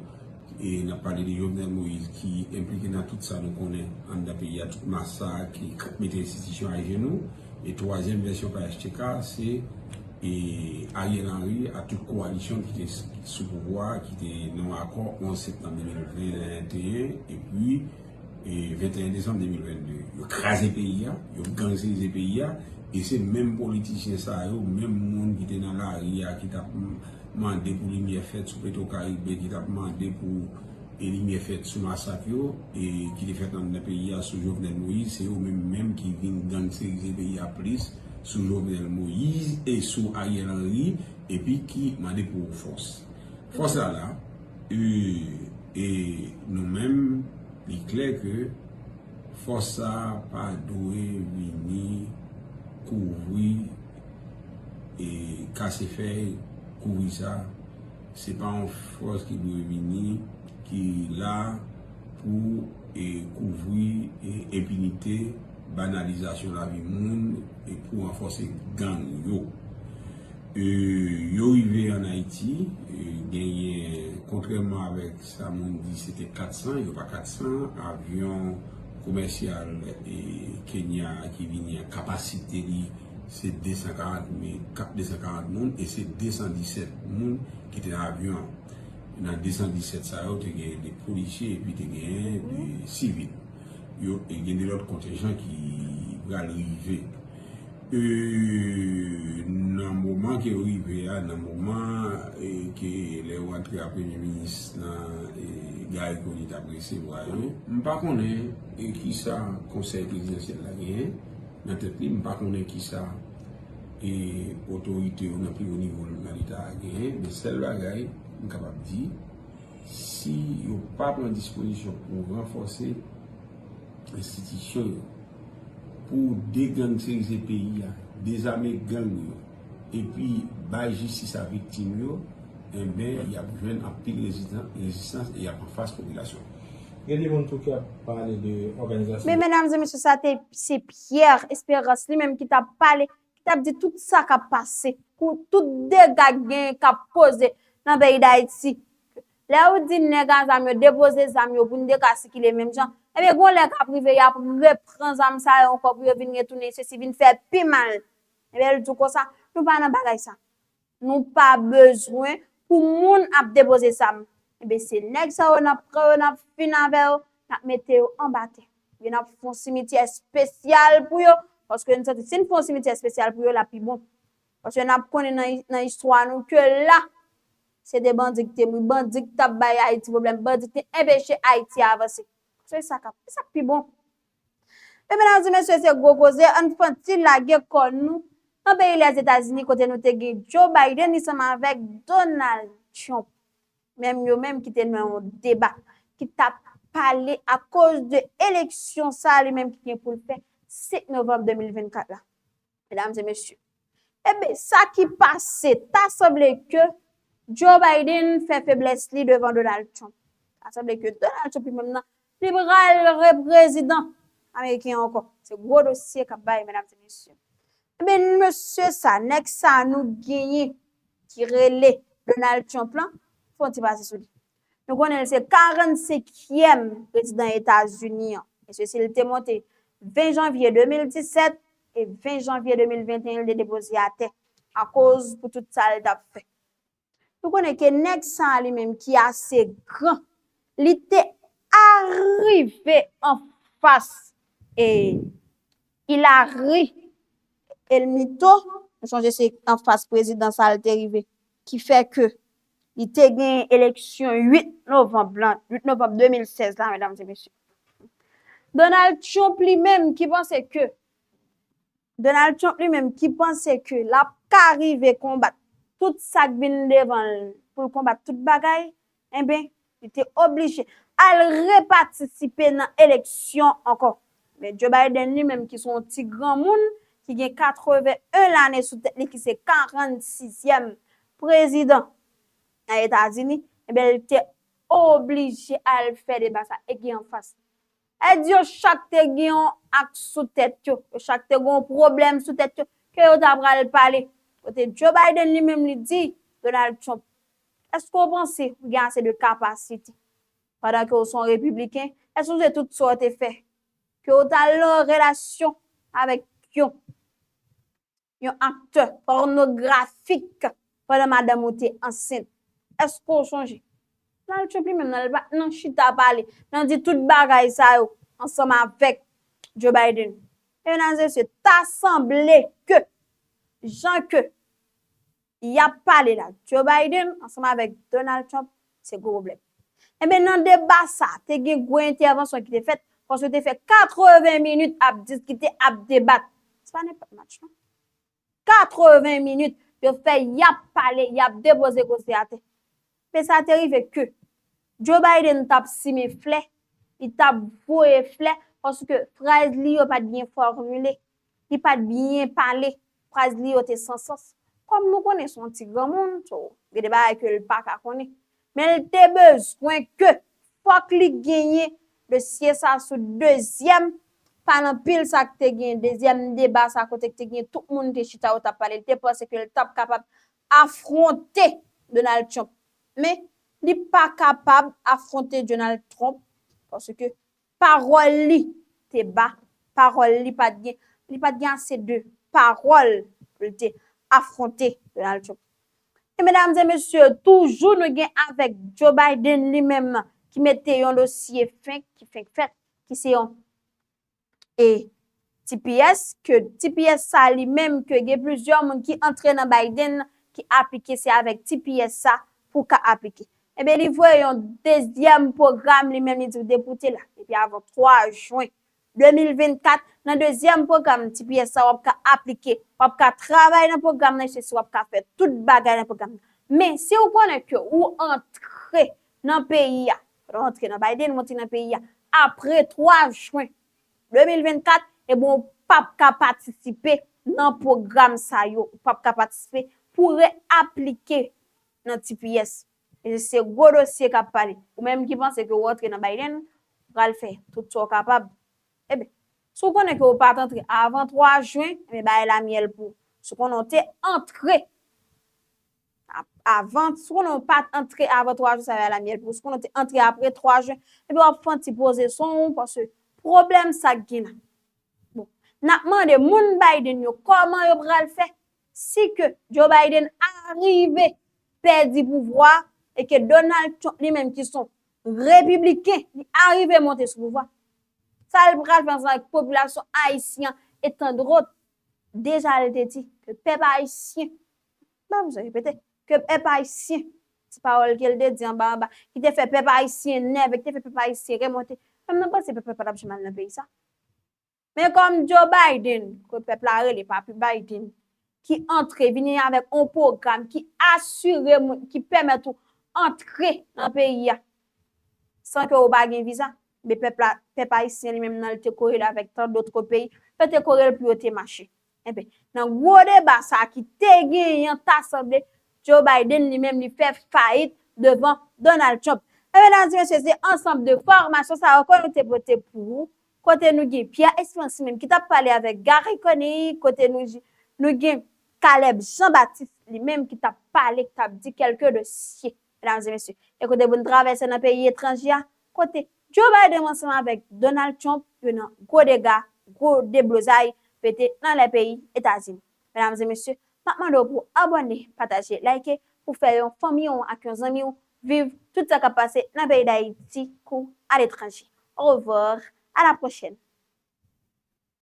e n ap pale de Jovenel Moïse ki enplike nan tout sa nou konnen anndan peyi a, tout masak, ki k-, mete enstitisyon ajenou. E twazyèm vèsyon P H T K, se, e, Ariel Henry ak tout kowalisyon ki te s-, sou pouvwa, ki te nan yon akò onz septanm de mil venteyen, epi e venteyen desanm de mil vennde. Yo kraze peyi a, yo gangsterize peyi a, e se menm politisyen sa yo, menm moun ki te nan lari a, ki t ap m-, mande pou limyè fèt sou Petro Caribe, ki t ap mande pou, e, limyè fèt sou masak yo, e ki te fèt anndan peyi a sou Jovenel Moïse, se yo menm menm ki vin gangsterize peyi a plis sou Jovenel Moïse e sou Ariel Henry, epi ki mande pou fòs. Fòs la la, e, e nou menm, li klè ke fòs sa a pa dwe vini kouvri, e, kase fèy, kouvri sa. Se pa yon fòs ki dwe vini, ki la pou, e, kouvri, e, enpinite, banalizasyon lavi moun, e pou ranfòse gang yo. E, yo rive ann Ayiti, e, genyen, kontrèman avèk sa moun di, se te kat san, yo pa kat san, avyon komèsyal, e, Kenya ki vini an kapasite li, se de san karant mil, ka-, de san karant moun, e se de san disèt moun ki te nan avyon an. Nan de san disèt sa yo, te gen de polisye epi te gen de sivil. Yo, e gen de lòt kontenjan ki pral rive. E, nan moman ke yo rive a, nan moman, e, ke lè yo antre a premye minis nan, e, Garry Conille t ap resevwa yo, m pa konnen, e, kisa konsèy prezidansyèl la genyen nan tèt li, m pa konnen kisa, e, otorite yo nan pi wo nivo nan leta a genyen, men sèl bagay m kapab di, si yo pa pran dispozisyon pou ranfòse enstitisyon yo, pou degangsterize peyi a, dezame gang yo, epi bay jistis a viktim yo, enben, y ap jwenn anpil rezistan-, rezistans e y ap anfas popilasyon. Gen de moun tou ki ap pale de òganizasyon. Men medam e mesye, sa te, se Pierre Espérance li menm ki t ap pale, ki t ap di tout sa k ap pase, pou tout dega k genyen k ap poze nan peyi Dayiti. Lè ou di nèg a zam yo depoze zam yo pou n te ka sikile menm jan, ebyen, gon lè k ap rive, y ap repran zam sa yo ankò pou yo vin retounen, sesi vin fè pi mal. Ebyen, l di w konsa, nou pa nan bagay sa. Nou pa bezwen pou moun ap depoze zam. Ebyen, se nèg sa yo n ap pran yo, n ap fin avè yo, n ap mete yo anba tè. Ebyen, n ap fè yon simityè espesyal pou yo, paske n santi si n fè yon simityè espesyal pou yo, l ap pi bon. Paske n ap konnen nan, nan istwa nou ke la, se de bandi ki te mouri, bandi ki t ap bay Ayiti pwoblèm, bandi ki te enpeche Ayiti avanse. Se sa k ap, se sa k pi bon. Men medam e mesye, se gwo koze, ann fè yon ti lage kò nou nan peyi Lèzetazini kote nou te gen Joe Biden ansanm avèk Donald Trump. Menm yo menm ki te nan yon deba, ki t ap pale akoz de eleksyon sa li menm ki gen pou l fè senk novanm de mil vennkat la. Medam e mesye. Ebyen, sa ki pase, ta sanble ke Joe Biden fè feblès li devan Donald Trump. Ta sanble ke Donald Trump li menm nan, li pral reprezidan ameriken ankò. Se gwo dosye k ap bay, medam e mesye. Ebyen, mesye sa, nèg sa nou genyen ki rele Donald Trump lan, fè yon ti pase sou li. Nou konnen l se karannsenkyèm prezidan Etazini an. E sesi, l te monte ven janvye de mil disèt e ven janvye de mil venteyen, l te depoze atè akoz pou tout sa l t ap fè. Nou konnen ke nèg sa a li menm ki ase gran, li te arive anfas e Hillary Elmito, nou sonje se anfas prezidan sa a l te rive, ki fè ke li te gen eleksyon uit novanm lan, uit novanm de mil sèz la, medam e mesye. Donald Trump li menm ki panse ke Donald Trump li menm ki panse ke l ap ka rive konbat tout sa k vin devan l pou l konbat tout bagay, enben, li te oblije al repatisipe nan eleksyon ankò. Men Joe Biden li menm ki se yon ti granmoun ki gen katreven en lane sou tèt li, ki se karannsizyèm prezidan nan Etazini, enben, li te oblije al fè deba sa e gen anfas. Èd yo chak te gen yon ak sou tèt yo, yo chak te gen yon pwoblèm sou tèt yo, ke yo ta pral pale. Kote Joe Biden li menm li di Donald Trump, èske w panse ou gen ase de kapasite, pandan ke w se yon repibliken, èske w se tout sa w te fè, ke w ta nan relasyon avèk yon yon aktè pònografik pandan madanm ou te ansent. Èske w sonje? Donald Trump li menm nan, li pa t nan chita pale, nan di tout bagay sa yo ansanm avèk Joe Biden. E medam e mesye, ta sanble ke jan ke y ap pale la, Joe Biden ansanm avèk Donald Trump, se gwo pwoblèm. Enben, nan deba sa, te gen gwo entèvansyon ki te fèt, paske yo te fè katreven minit ap diskite, ap debat. Se pa nenpòt match, non. Katreven minit, yo fè y ap pale, y ap depoze koze atè. Men sa te rive ke Joe Biden t ap simen flè, li t ap voye flè, paske fraz li yo pa t byen fòmile, li pa t byen pale, fraz li yo te san sans. Kòm nou konnen se yon ti granmoun, so, gen de bagay ke l pa ka konnen. Men l te bezwen ke fòk li genyen dosye sa sou dezyèm panel sa k te gen, dezyèm deba sa kote k te gen tout moun te chita yo t ap pale. Li te panse ke l t ap kapab afwonte Donald Trump. Men, li pa kapab afwonte Donald Trump paske pawòl li te ba, pawòl li pa t gen, li pa t gen ase de pawòl pou l te afwonte Donald Trump. E medam e mesye, toujou nou gen avèk Joe Biden li menm ki mete yon dosye fenk, ki fenk fèt, ki se yon e T P S, ke T P S sa li menm ke gen plizyè moun ki antre nan Biden ki aplike, se avèk T P S sa pou ka aplike. Enben, li voye yon dezyèm pwogram li menm, li di w depoze la. Epi avan twa jen de mil vennkat, nan dezyèm pwogram T P S sa, w ap ka aplike, w ap ka travay nan pwogram nan, se si w ap ka fè tout bagay nan pwogram nan. Men, si w konnen ke ou antre nan peyi a, pandan w antre nan Biden, ou antre nan peyi a, apre twa jen de mil vennkat, ebyen, ou p ap ka patisipe nan pwogram sa yo, ou p ap ka patisipe pou reaplike nan T P S. E se gwo dosye k ap pale. Ou menm ki panse ke w antre nan Biden, ou pral fè tout sa w kapab. Ebyen, si w konnen ke w pa t antre avan twa jen, ebyen, bagay la myèl pou ou. Si w konnen w te antre a-, avan, si w konnen w pa t antre avan twa jen, sa bagay la myèl pou ou. Si w konnen w te antre apre twa jen, ebyen, w ap fè yon ti poze son w, paske pwoblèm sa k gen la. Bon, n ap mande moun Biden yo kòman yo pral fè si ke Joe Biden arive pèdi pouvwa e ke Donald Trump li menm ki se yon repibliken, li arive monte sou pouvwa. Sa l pral fè ansanm ak popilasyon ayisyen an e tandòt, deja l te di ke pèp ayisyen, m pa bezwen repete, ke pèp ayisyen, ti pawòl ke l te di anba anba, ki te fè pèp ayisyen nève, ki te fè pèp ayisyen remonte, menm nan panse pèp la pa t ap janm al nan peyi sa. Men kòm Joe Biden, ke pèp la rele Papi Biden, ki antre, vini avèk yon pwogram ki asire moun, ki pèmèt ou antre nan peyi a san ke ou pa gen viza, men pèp la, pèp ayisyen li menm nan, li te korele avèk tandòt peyi, yo te korele pou yo te mache. Enben, nan gwo deba sa a ki te genyen, ta sanble Joe Biden li menm li fè fayit devan Donald Trump. E medam e mesye, se ansanm de enfòmasyon sa yo ke nou te pote pou ou, kote nou gen Pierre Espérance menm ki t ap pale avèk Garry Conille, kote nou, nou gen Caleb Jean Baptiste li menm ki t ap pale, ki t ap di kèlke dosye, medam e mesye. E kote pou n travèse nan peyi etranje a, kote Joe Biden ansanm avèk Donald Trump, yo nan gwo dega, gwo deblozay pete nan lè peyi Etazini. Medam e mesye, m ap mande w pou w abòne, pataje, like, pou fè yon fanmi w ak yon zanmi w viv tout sa k ap pase nan peyi Dayiti kou aletranje. Au revoir, à la prochaine.